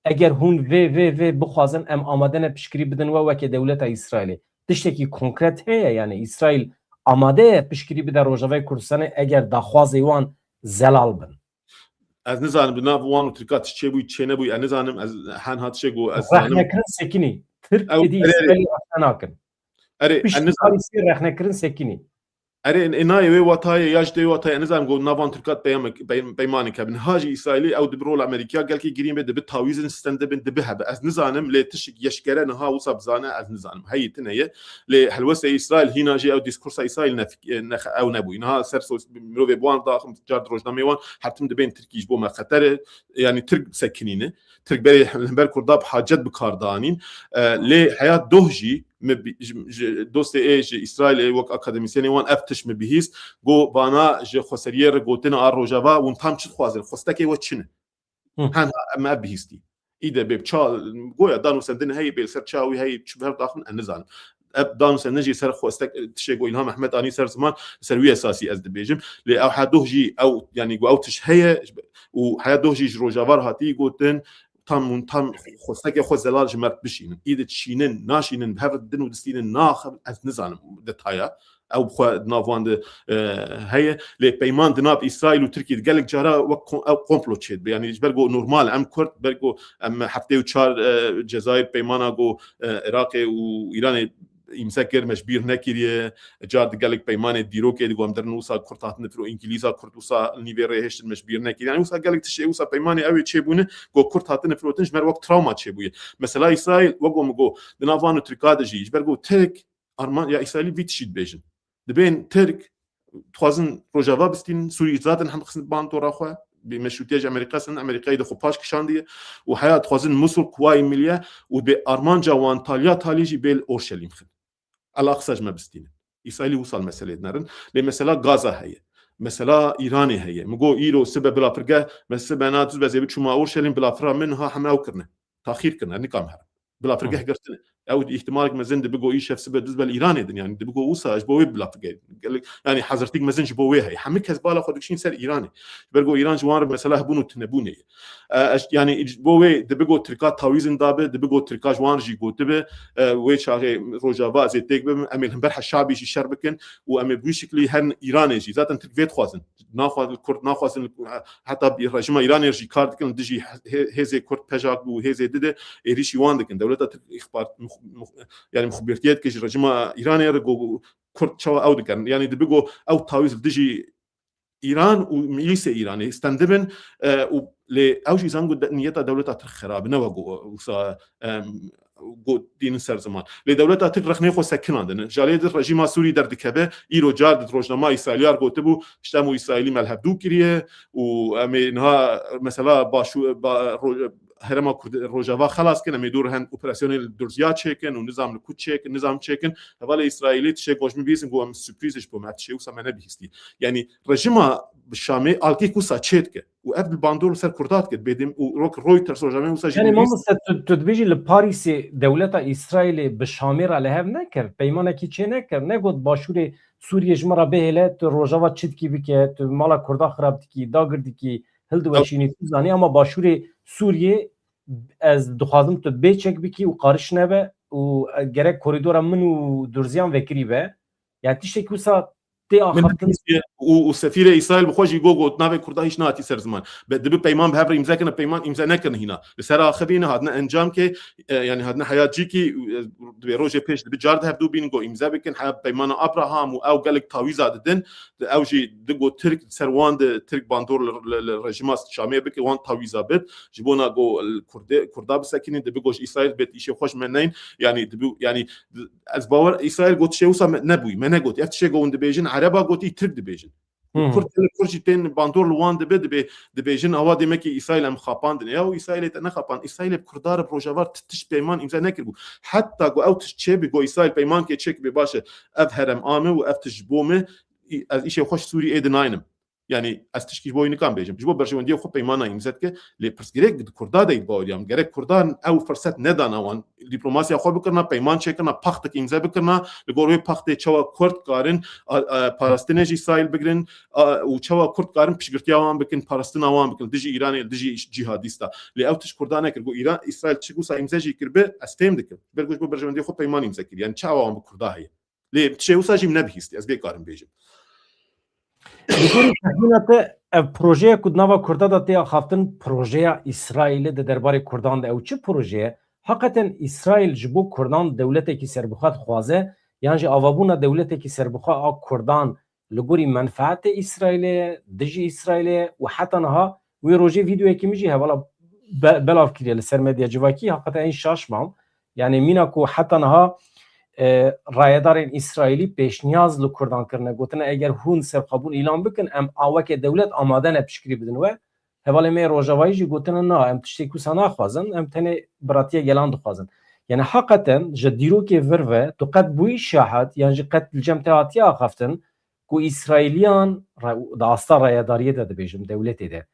Eger hûn vê, vê, vê bixwazin, em amade ne piştgirî bidin we weke dewleta Îsraîlê. Tiştekî konkret heye, yani Îsraîl amade ye piştgirî bide Rojavayê Kurdistanê eger daxwazê wan zelal bin? Ez nizanim di nav wan û Tirka tişt çêbûyî, çênebûyî, ez nizanim, ez hen hat tişê ku ez zanim. Rexnekirin sekinî. Tirk Ew, êdî erê, erê. Îsraîlê rexne nakin. Erê, ez Piştî nizanim. Parîsê rexnekirin sekinî. Erê, ê, nayê wê watayê ya ji tê wê watayê, ez nizanim ku nav wan Tirka peyamek-, pey-, peymanek hebin. Ha jî Îsraîlê ew dibi rola Amerîka gelkî girîn be, dibi tawîzin stende bin, dibi hebe. Ez nizanim, lê tişik yeşkere niha wisa bizane, ez nizanim. Heyî tine ye. Lê helwestê Îsraîl hîna jî ew dîskursa Îsraîl nefik-, e, nex-, ew nebûyî. Niha ser sos-, mirovê bi wan daxim, car di rojnameyê wan her tim dibên Tirkî ji bo me xeter e. Yani Tirk sekinîne. Tirk berê li hember Kurda bi hacet bi kar danîn. E, lê heya doh jî, me bi-, ji, ji dostê ê ji Îsraîlê wek akademîsyenê wan ev tişt me bihîst, got, vana ji xweseriyê re gotin a Rojava, hûn tam çi dixwazin? Xwestekê we çi ne? Hı. Hen em ev bihîstî. Î de bê ça, goya danûsendin heyî, bê li ser çawa wî heyî, çi ber daxin, ez nizanim. Ev danûsendin jî ser xwestek, tişê ku Îlham Ehmed anî ser ziman, ser wî esasî ez dibêjim. Lê ew hedoh jî ew, yani ku ew tişt heye û hedoh jî ji Rojava re hatî gotin, tam hûn tam xwestekê xwe zelal ji me re bişînin. Î de dişînin, naşînin, bi hev re didin û distînin, naxin, ez nizanim detaya. Ew bi xwe di nav wan de, e, heye. Lê peyman di nav Îsraîl û Tirkiyê de gelek cara wek ko-, ew komplo çêdibe. Yani ji ber ku normal em Kurd, ber ku em heftê û çar, e, Cezayir peymana ku, e, Iraqê û Îranê îmze kir, me ji bîr nekiriye. Car di gelek peymanê dîrokê di ku em derin wisa Kurd hatine firo, Îngilîza Kurd wisa li nîvê rê hêştin, me ji bîr nekiriye. Yani wisa gelek tiştê wisa peymanê ew ê çêbûne ku Kurd hatine firotin ji me re wek trawma çêbûye. Mesela Îsraîl, wek ku min got, di nav wan û Tirka de jî, ji ber ku Tirk, arman, ya Îsraîlî vî tiştî dibêjin. Dibên Tirk, dixwazin Rojava bistînin, Sûrî zaten hem xistin bandora xwe, bi meşrûtiya ji Amerîka sin, Amerîkayê de xwe paş kişandiye û heya dixwazin Musul kuwayê milliye û bi armanca wan taliya talî jî bê li Orşelîm xin. El Aqsa ji me bistînin. Îsraîlî wisa li meselê dinerin. Lê mesela Gaza heye. Mesela Îranê heye. Min got îro sibe bila firge, me sibe na duz bezê biçûma Orşelîm, bila fira min ha heme ew kirine. Taxîr kirine, nikam herin. Bila firgeh girtine. Ew îhtimalek mezin dibe ku îşev sibe duz bel Îranê din, yani dibe ku wisa ji bo wê bila firgeh. Gelek, yani hazirtîk mezin ji bo wê heye. Hemî kes bala xwe dikişîn ser Îranê. Ji ber ku Îran ji wan re mesela hebûn û tunebûnê ye. E, eş-, yani ji bo wê dibe ku Tirka tawîzin dabe, dibe ku Tirka ji wan re jî gotibe, e, wê çaxê Rojava ez ê têk bibim, em ê li hember Heşabî jî şer bikin û em ê bi wî şiklî herin Îranê jî. Zaten Tirk vê dixwazin. Naxwazin li Kurd, naxwazin li, heta bi rejîma Îranê jî kar dikin, li dijî hê-, hêzê Kurd pejak bû, hêzê dide êrîşî wan dikin. Dewleta Tirk îxbar, mux-, mux-, yani muxbirtiyê dike ji rejîma Îranê re, go, Kurd çawa ew dikin. Yani dibe go ew tawîz li dijî Îran û milîsê Îranê stendibin, e, û lê ew jî zan go de-, niyeta dewleta Tirk xerab e, ne wek go, wisa, em, gotînin ser ziman. Lê dewleta Tirk rexnê xwe sekinandine. Jalê di rejîma Sûrî derdikeve, îro car di rojnama Îsraîliyar gotibû, işte em û Îsraîlî me li hevdû kiriye û em ê niha mesela Başû-, ba-, ro-, herêma Kurd-, Rojava xelas kin, em ê dûr hen operasyonê li Durziya çêkin û nizam li ku çêkin, nizam çêkin. Hevalê Îsraîlî tiştê ku ji min bihîstin, ku em sürprîz ji bo me, ev tiştê wisa me nebihîstî. Yani rejîma bi Şamê alkî wisa çê dike. Û ev bi bandor li ser Kurda dike, bêdem û rok Reuters rojname wisa jî Yani nivîs. Mamoste, tu, tu dibêjî li Parîsê dewleta Îsraîlê bi Şamê re li hev nekir, peymanekî çê nekir, negot Başûrê Sûriyê ji min re bihêle, tu Rojava çitkî bike, tu mala Kurda xirab dikî, dagir dikî, hildiweşînî, tu zanî, ama Başûrê Sûriyê ez dixwazim tu bê çek bikî û qariş nebe û gerek korîdora min û Durziyan vekirî be. Yani tiştekî wisa tê axaftin. Û, û sefîrê Îsraîl bi xwe jî got, got navê Kurda hîç nehatî ser ziman. Be, dibi peyman bi hev re îmze kirine, peyman îmze nekirin hîna. Li ser axivîne hatine encam ke, e, yani hatine heyat cîkî, e, divê rojê pêş dibi car di hevdû bînin, got îmze bikin, heya peymana Abraham û ew gelek tawîza didin. Di ew jî di got Tirk, ser wan di Tirk bandor li, li, li rejîma Şamê bike, wan tawîza bit. Ji bona got Kurdê, Kurda bisekinin, dibi got ji Îsraîl bêt îşê xwe ji me neyin. Yani dibi, yani di-, ez bawer Îsraîl got tişê wisa me nebûyî, me negotî. Ev tişê ku hûn dibêjin, Ereba gotî, Tirk dibêjin. Hı. Kurd, Kurd jî tên bandor li wan dibe, dibe, dibêjin, awa demekî Îsraîl em xapandin. Ya Îsraîlê te nexapand. Îsraîlê bi Kurda re bi Rojava re ti-, tişt peyman îmze nekiribû. Heta ku ew tişt çêbî, ku Îsraîl peymankê çêkibê, baş e, ev herem a me û ev tişt ji bo me, î-, ez îşê xwe ji Sûrî êdî naynim. Yani ez tişkî ji bo wî nikan bêjim. Ji bo berjewendiyê xwe peymana îmze dike, lê pirsgirêk di Kurda de yî baweriya min. Gerek Kurdan ew firset nedana wan. Diplomasiya xwe bikirina, peyman çêkirina, paxtek îmze bikirina, li gor wê paxtê çawa Kurd karin, a, a, parastinê ji Îsraîl bigirin, a, û çawa Kurd karin piştgirtiya wan bikin, parastina wan bikin, dijî Îranê, dijî cîhadîsta. Lê ew tişt Kurda nekir. Got Îran, Îsraîl çi wisa îmze jî kiribe, ez fêm dikim. Ber got ji bo berjewendiyê xwe peyman îmze kir. Yani çawa wan bi Kurda heye? Lê tişê wisa jî min nebihîstî, ez vê karim bêjim. Li gorî texmîna te, ev projeya ku di nava Kurda de tê axaftin, projeya Îsraîlê di derbarê Kurdan de ew çi proje ye? Heqeten Îsraîl ji bo Kurdan dewletekî serbixwe dixwaze, yan jî avabûna dewletekî serbixwe a Kurdan li gorî menfeetê Îsraîlê ye, dijî Îsraîlê ye û heta niha wê rojê vîdeoyekî min jî hevala be-, belav kiriye li ser medya civakî, heqeten ên şaş mam. Yani mîna ku heta niha, e, rayedarên Îsraîlî pêşniyaz li Kurdan kirine, gotine eger hûn serxwebûn îlan bikin, em a weke dewlet amade ne piştgirî bidin we. Hevalê me yê Rojavayî jî gotine na, em tiştê wisa naxwazin, em tenê biratiya gelan dixwazin. Yani heqeten ji dîrokê vir ve tu qet bûyî şahid yan jî qet li cem te hatiye axaftin ku Îsraîliyan ra-, di asta rayedariyê de dibêjim, dewletê de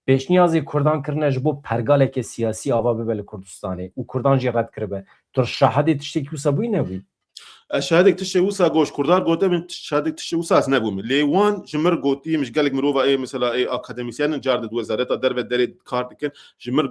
pêşniyazê Kurdan kirine ji bo pergaleke siyasî ava bibe li Kurdistanê û Kurdan jî red kiribe. Tu şahidê tiştekî wisa bûyî nebûyî? Ez şahidek tiştê wisa goş Kurdar gote min, şahidek tiştê wisa ez nebûme. Lê wan ji mir gotî, min ji gelek mirova ê, mesela ê akademîsyen in, car di wezareta derve derê kar dikin. Ji mir,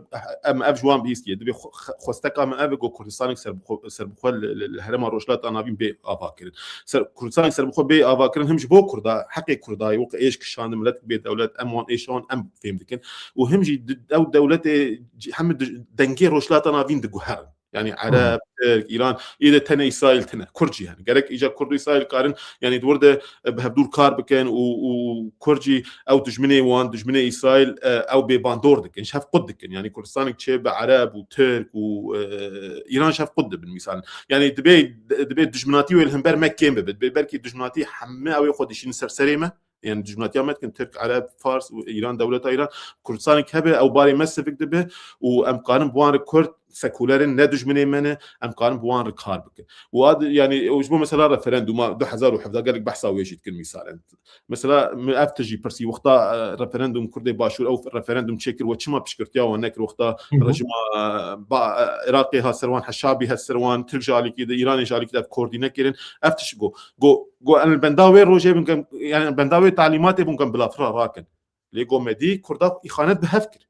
em ev ji wan bihîstiye. Dibê xwe-, xwe-, xwesteka me ev e ku Kurdistanek serbixwe, serbixwe li, li, li herêma Rojhilata Navîn bê ava kirin. Ser, Kurdistanek serbixwe bê ava kirin, him ji bo Kurda, heqê Kurda ye, wek êş kişandin, miletek bê dewlet, em wan êşa wan em fêm dikin. Û him jî di-, ew dewletê ci-, hemî di-, dengê Rojhilata Navîn diguherin. Yani Ereb, Tirk, Îran, yê de tenê Îsraîl tine. Kurd jî yani. Gerek îca Kurd û Îsraîl karin yani di wir de, e, bi hevdû kar bikin û, û Kurd jî ew dijminê wan, dijminê Îsraîl, e, ew bê bandor dikin, ji hev qut dikin. Yani Kurdistanek çê bi Ereb û Tirk û, e, Îran ji hev qut dibin mîsal. Yani dibê, dibê dijminatî wê li hember me kêm bibe. Dibê belkî dijminatî hemî ew ê xwe dişînin ser serê me. Yani dijminatiya me dikin Tirk, Ereb, Fars û Îran, dewleta Îran, Kurdistanek hebe ew barê me sivik dibe û em karin bi wan re Kurd sekulerin ne dijminê me ne, em karin bi wan re kar bikin. Û ad, yani, û ji bo mesela referanduma du hezar û hevdeh gelek behsa wê jî dikin mîsalen. Mesela, min ev tijî pirsî, wexta, e, referandum Kurdê Başûr, ew referandum çêkir, we çima piştgirtiya wan nekir, wexta Hı hı. rejima, e, ba, e, Iraqê hat ser wan, Heşabî hat ser wan, Tirk ji alîkî de, Îranê ji alîkî de ev koordîne kirin. Ev tişt got. Got, got, em li benda wê rojê bin, em, yani, benda wê talîmatê bin, em bila fira rakin. Lê got, me dî Kurda îxanet bi hev kir.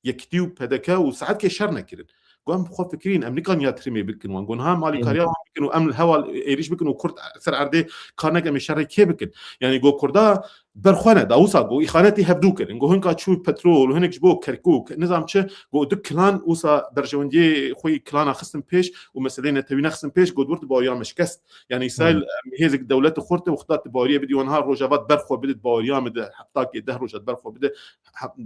Yekitî û P D K û saetkê şer nekirin. Got, em bi xwe fikirîn, em nikan ya tirmê bikin wan. Got, niha em alîkariya wan bikin û em li hewa êrîş bikin û Kurd ser erdê kar nekin, em ê şerê kê bikin? Yani, got, Kurda ber xwe ne, da wisa, got, îxanetî hevdû kirin. Got, hinka çû petrol, hinek ji bo Kerkûk, nizam çi, got, du kilan wisa berjewendiyê xwe yî kilana xistin pêş û meseleyê netewî nexistin pêş, got, wir di bawiya me şikest. Yani, Îsraîl, Hmm. em, hêzik dewleti xurt e, wexta tu baweriye bidî, wan ha rojava di ber xwe bide, di baweriya min de, heftakê deh roja di ber xwe bide, hep-,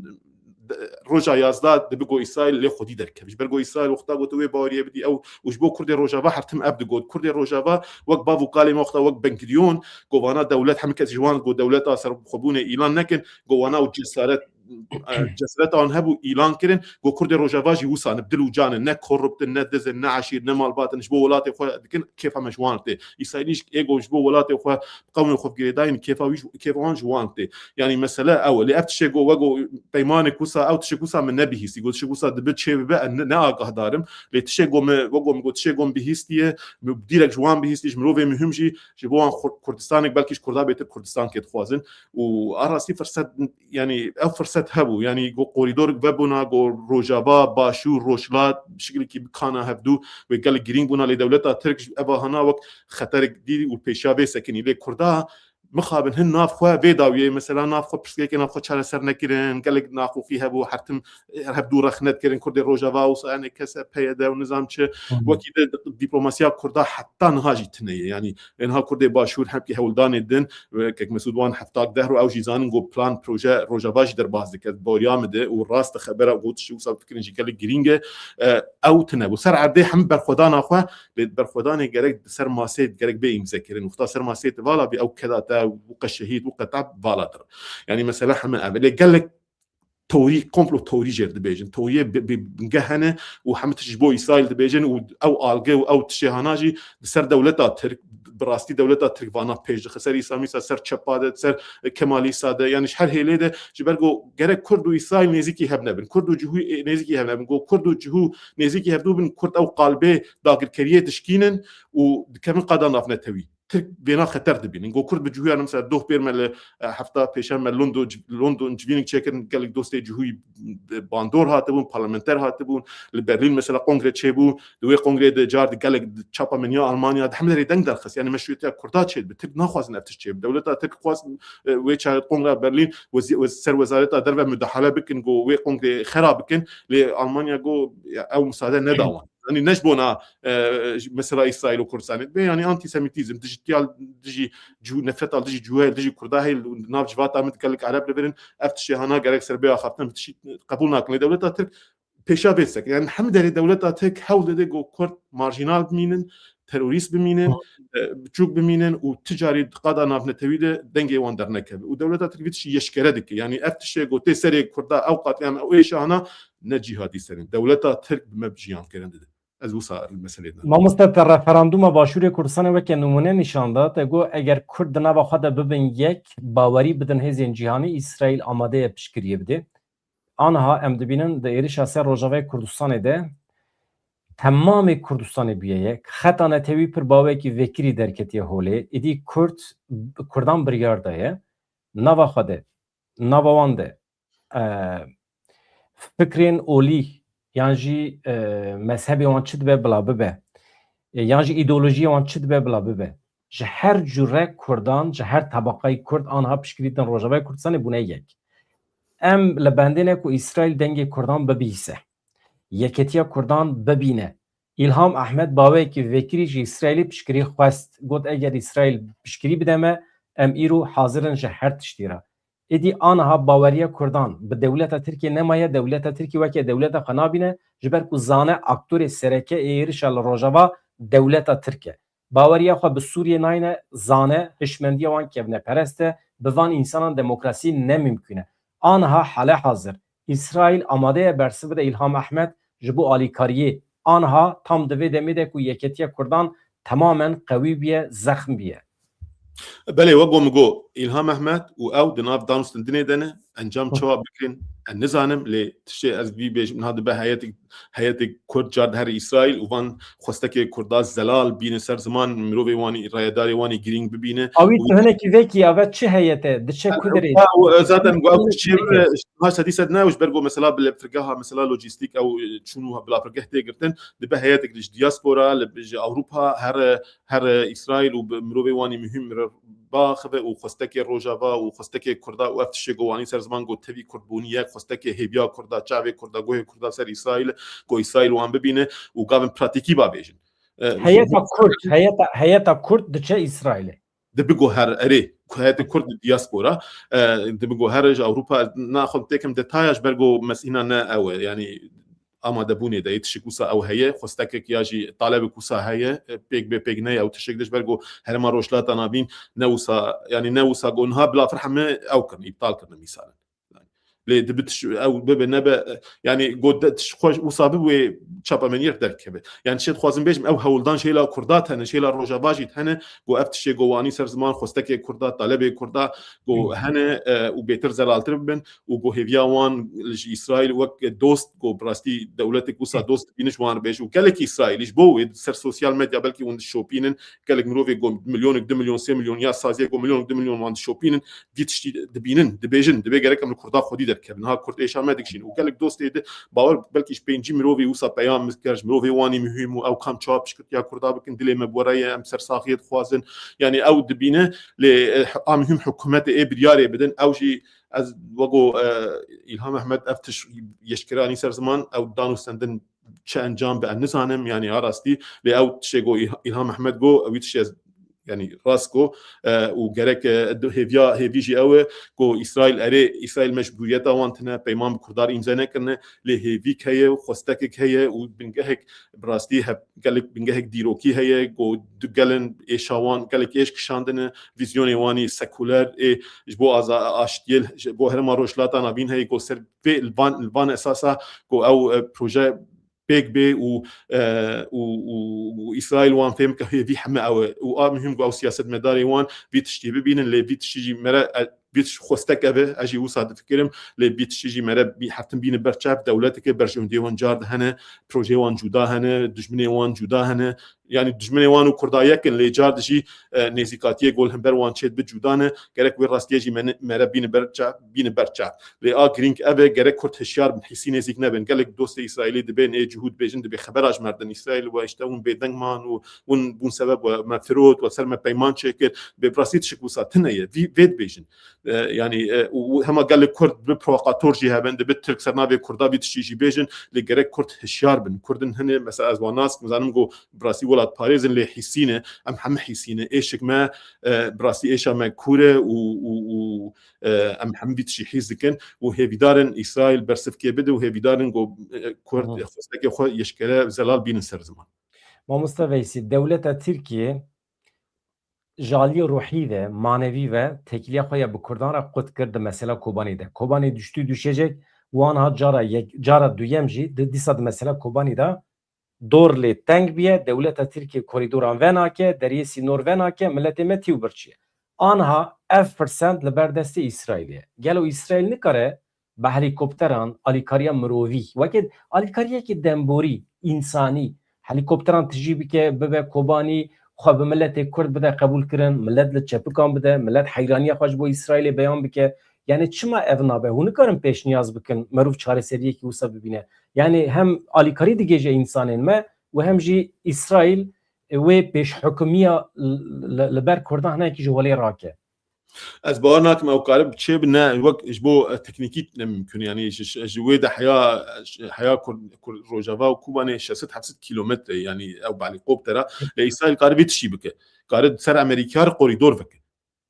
de-, roja yazdeh dibe got Îsraîl lê xwedî derkeve. Ji ber got Îsraîl wexta got tu wê baweriye bidî, ew û ji bo Kurdê Rojava her tim ev digot. Kurdê Rojava wek bav û kalê me wexta wek Ben Gurion, got vana dewlet, hemî kes ji wan got dewleta serxwebûnê îlan nekin, got wana û cesaret, e, cesareta wan hebû îlan kirin, got Kurdê Rojava jî wisa ne, bi dil û can in, ne korrupt in, ne diz in, ne eşîr, ne malbat in, ji bo welatê xwe dikin, kêfa me ji wan tê. Îsraîlî jî ê got ji bo welatê xwe, qewmê xwe girêdayîn, kêfa wî ji, kêfa wan ji wan tê. Yani mesele ew e. Lê ev tişê got, we got peymanek wisa, ew tişê wisa min nebihîstî. Got tişê wisa dibe çê bibe, ez ne, ne agahdar im. Lê tişê got min, we got min got tişê got min bihîstiye, min direk ji wan bihîstî, ji mirovê muhim jî, ji bo wan Kur-, Kurdistanek, belkî ji Kurda bêtir Kurdistankê dixwazin. Û a rastî firset, yani ev firset hebû. Yani got korîdorek vebûna, got Rojava, Başûr, Rojhilat, bi şekilekî bikana hevdû wê gelek girîng bûna, lê dewleta Tirk ji eva hana wek xeterek dî û pêşiya vê sekinî. Lê Kurda mixabin hin nav xwe vê dawiyê, mesela nav xwe pirsgirêkê nav xwe çareser nekirin, gelek naxoxî hebû, her tim, her hevdû rexnet kirin, Kurdê Rojava wisa, yani K S P Y D û nizam çi, Hı hı. wekî de diplomasiya Kurda heta niha jî tune ye. Yani ê niha Kurdê Başûr hemkî hewldanê din, wek Kek Mesûd wan heftak deh ro, ew jî zanin got plan, proje Rojava jî derbas dike, baweriya min de û rast e xebera got tiştê wisa bifikirin jî gelek girîng e. E, ew tune bû. Ser erdê hemî berxwedana xwe, lê berxwedanê gerek di ser masê gerek bê îmzekirin. Wexta ser masê tu vala bî ew keda te û qe şehîd û qe te vala dir. Yani mesele heme ev e. Lê gelek teorî, komplo teorî jê dibêjin. Teoriyê bi, bi, bingeh hene û hemî tişt ji bo Îsraîl dibêjin û ew alge û ew tişê hana jî di ser dewleta Tirk, bi rastî dewleta Tirk vana pêş dixe. Ser Îsa Mîsa, ser çepa de, ser Kemalîsa de, yani ji her hêlê de, ji ber ku gerek Kurd û Îsraîl nêzîkî hev nebin. Kurd û Cihû, e, nêzîkî hev nebin. Ku Kurd û Cihû nêzîkî hevdû bin, Kurd ew qalbê dagirkeriyê dişkînin û dikevin qada navnetewî. Tirk vêna xeter dibînin. Got Kurd bi cihû, yani mesela doh pêr me li, e, hefta pêşem me London, London civînik çêkirin, gelek dostê cihûyî, e, bandor hatibûn, parlamenter hatibûn. Li Berlîn mesela kongre çêbû. Di wê kongreyê de car di gelek, di çapa meniya Almanya, di hemî derê deng derxist. Yani meşrûyetiya Kurda çêdibe. Tirk naxwazin ev tişt çêbe. Dewleta Tirk xwest, e, wê çaxê kongra Berlîn wezi-, wez-, ser wezareta derve mudahale bikin, got wê kongreyê xera bikin. Lê Almanya got, ya, ew misade neda wan. Yani ne ji bona, e, mesela Îsraîl û Kurdistanê dibe, yani antisemitîzm, dijî tiya, dijî cihû, nefreta dijî cihû heye, dijî Kurda heye, li nav civata min gelek Ereb li vir in, ev tiştê hana gerek ser bê axaftin, ev tiştî qebûl nakin. Lê dewleta Tirk pêşa vê disekin. Yani hemî derê dewleta Tirk hewl dide ku Kurd marjînal bimînin, terorîst bimînin, Hı. e, biçûk bimînin û ti carî di qada navnetewî de dengê wan dernekeve. Û dewleta Tirk vî tiştî yeşkere dike. Yani ev tiştê ku tê serê Kurda ew qatliyam, ew êşa hana, ne cîhadî serîn. Dewleta Tirk bi me jiyan kirin dide. Ez wisa li meselê de. Mamoste, te referanduma Başûrê Kurdistanê weke nimûne nîşan da. Te got, eger Kurd di nava xwe de bibin yek, bawerî bidin hêzên cîhanî, Îsraîl amade ye piştgiriyê bidê. Aniha em dibînin di êrişa ser Rojavayê Kurdistanê de temamê Kurdistanê bûye yek. Xeta netewî pir bawekî vekirî derketiye holê. Îdî Kurd, Kurdan biryar daye. Nava xwe de, nava wan de, e, fikrên olî yan jî, e, mezhebê wan çi dibe bila bibe, e, yan jî îdeolojiyê wan çi dibe bila bibe, ji her cure Kurdan, ji her tebaqayî Kurd aniha piştgirî din Rojavayê Kurdistanê bûne yek. Em li bendê ne ku Îsraîl dengê Kurdan bibihîse, yeketiya Kurdan bibîne, Îlham Ehmed baweyekî vekirî ji Îsraîlê piştgirî xwest. Got, eger Îsraîl piştgirî bide me, em îro hazir in ji her tiştî re. Êdî aniha baweriya Kurdan bi dewleta Tirkiyê nemaye, dewleta Tirkiyê weke dewleta xwe nabîne, ji ber ku zane aktorê sereke ê êrişa li Rojava dewleta Tirk e. Baweriya xwe bi Sûriyê nayne, zane hişmendiya wan kevneperest e, bi van însanan demokrasî ne mimkûn e. Aniha hale hazir Îsraîl amade ye bersiv bide Îlham Ehmed ji bo alîkariyê. Aniha tam di vê demê de ku yeketiya Kurdan temamen qewî bûye, zexm bûye. Belê, wek ku min got, Îlham Ehmed û ew di nav danûstendinê de ne, encam çawa bigirin, ez nizanim, lê tiştê ez vî bêjim, niha dibe heyetek, heyetek Kurd car dihere Îsraîl û van xwestekê Kurda zelal bîne ser ziman, mirovê wan ê, rayedarê wan ê girîng bibîne. Awî û tu hinekî vekî, eve çi heyet e, diçe ku derê? Ew, ew, zaten ew çêbir, niha sedî sed ne, ew ji ber ku mesela bilêfirgeha, mesela lojîstîk, ew çûn û bilafirgeh tê girtin, dibe heyetek ji diaspora, li, ji Ewropa, her, her Îsraîl û bi mirovê wan ê muhîm re baxive û xwestekê Rojava û xwestekê Kurda û ev tiştê ku wanî ser ziman, ku tevî Kurdbûnî ye, xwestekê hêviya Kurda, çavê Kurda, guhê Kurda ser Îsraîl, ku Îsraîl wan bibîne û gavin pratîkî ba bêjin. E, ji Heyeta bo Kurd, heyeta, heyeta Kurd diçe Îsraîlê. Dibe ku her, erê, ku heyetê Kurd di diaspora, e, dibe ku her ji Ewropa, naxwim têkim detaya ji ber ku mesîna ne ew e, yanî amadebûnê de yê tişik wisa ew heye, xwestekek ya jî talebek wisa heye, e, pêk bê pêk neye ew tişik de ji ber ku herêma Rojhilata Navîn ne wisa, yanî ne wisa ku niha bilafir heme ew kirin, îptal kirin mîsalin. Lê dibe tiş-, ew bibe nebe, yanî got de tiş xwe wisa bibe wê çapemeniyek derkeve. Yanî tiştê dixwazim bêjim, ew hewldan ji hêla Kurda tene, ji hêla Rojava jî tene, got ev tiştê got wanî ser ziman xwestekê Kurda, talebê Kurda, got hene, e, û bêtir zelaltir bibin û got hêviya wan ji Îsraîl wek dost, got bi rastî dewletek wisa dost dibîne ji wan re bêje û gelek Îsraîlî ji bo wê ser sosyal medya belkî hûn dişopînin, gelek mirovê got milyonek, du milyon, sê milyon ya saziyê got milyonek, du milyon wan dişopînin, vî tiştî dibînin, dibêjin, dibê gerek em li Kurda xwedî derkevin. Ha Kurd êşa me dikişîn û gelek dostê di bawer belkî ji pêncî mirovî wisa peyam min kir, ji mirovê wan ê muhîm û ew kam çawa piştgirtiya Kurda bikin, dilê me bi we re ye, em sersaxiyê dixwazin. Yanî ew dibîne, lê, e, a muhîm hikûmetê ê biryarê bidin, ew jî ez wego, e, Îlham Ehmed ev tişt yeşkeranî ser ziman, ew danûstendin çi encam bi, ez nizanim, yanî a rastî, lê ew tiştê got Îlh-, Îlham Ehmed got, ew wî tiştê ez, yanî rast got, e, û gerek, e, du-, hêviya, hêvî jî ew e, got Îsraîl erê, Îsraîl mecbûriyeta wan tine, peyman bi Kurdan îmze nekirine, lê hêvîk heye û xwestekek heye û bingehek bi rastî hep, gelek bingehek dîrokî heye, got du gelin êşa wan, gelek êş kişandine, vîzyonê wan ê sekuler ê ji bo aza-, aştiyê, ji bo herêma Rojhilata Navîn heye, got ser vê li van, li van esasa, got ew, e, proje pêk bê û, e, û, û, û Îsraîl wan fêm ke hêvî heme ew e. Û a muhîm ku ew siyasetmedarê wan vî tiştî bibînin, lê vî tiştî jî mere, e, vî tişt xwestek ev e, ez jî wisa difikirim, lê vî tiştî jî mere bî-, heftin bîne ber çav, dewleteke berjewendiyê wan car de hene, projeyê wan cuda hene, dijminê wan cuda hene. Yanî dijminê wan û Kurda yek in, lê car de jî, e, nêzîkatiyê ku li hember wan çêdibe cuda ne, gerek wê rastiyê jî me-, mere bîne ber çav, bîne ber çav. Lê a girîng ev e, gerek Kurd hişyar bin, hîsî nêzîk nebin. Gelek dostê Îsraîlî dibên ê cihûd bêjin, dibê xebera ji me re din Îsraîl we, îşte hûn bêdeng man û hûn bûn sebeb we me firot, we ser me peyman çêkir. Bê bi rastî tişik wisa tune ye, vî, vê dibêjin. E, yanî, e, û, û hema gelek Kurd bi provokator jî hebin, dibe Tirk ser navê Kurda vî tiştî jî bêjin, lê gerek Kurd hişyar bin. Kurdin hinê, mesela ez wan nas kim, zanim ku bi rastî welatparêz in, lê hîsî ne, em hemî hîsî ne. Êşik me, e, bi rastî êşa me kûr e û, û, û, e, em hemî vî tiştî hîs dikin û hêvîdar in Îsraîl bersivkê bide û hêvîdar in ku, e, Kurd, Hı. xwestekê xwe yeşkere zelal bînin ser ziman. Mamoste Veysî, dewleta Tirkiyê ji aliyê ruhî ve, manevî ve têkiliya xwe ya bi Kurdan re qut kir di mesela Kobanê de. Kobanê düştü düşecek, wan ha cara yek, cara duyem jî di, dîsa di mesela Kobanê de dor lê teng bûye, dewleta Tirkiyê korîdoran venake, deriyê sînor venake, miletê me tî û birçî ye. Aniha ev firsend li ber destê Îsraîlê ye. Gelo Îsraîl nikare bi helîkopteran, alîkariya mirovî, weke alîkariyekî demborî, însanî, helîkopteran tijî bike, bibe Kobanî, xwe bi miletê Kurd bide qebûlkirin, milet li çepikan bide, milet heyraniya xwe ji bo Îsraîlê beyan bike. Yanî çima ev nabe? Hûn nikarin pêşniyaz bikin, meriv çareseriyekî wisa bibîne. Yanî hem alîkarî digihêje însanên me û hem jî Îsraîl, e, wê pêşhukimiya li, li, li ber Kurdan hinekî ji holê rake. Ez bawer nakim ew karib çê bi ne, wek ji bo, e, teknîkî ne mimkun. Yanî ji, ji, ji wê de heya, heya Kur-, Kur-, Rojava û Kobanê şeş sed heft sed kîlometre, yanî ew bi helîkoptera. Lê Îsraîl karib vê tiştî bike. Karib ser Amerîka re korîdor veke.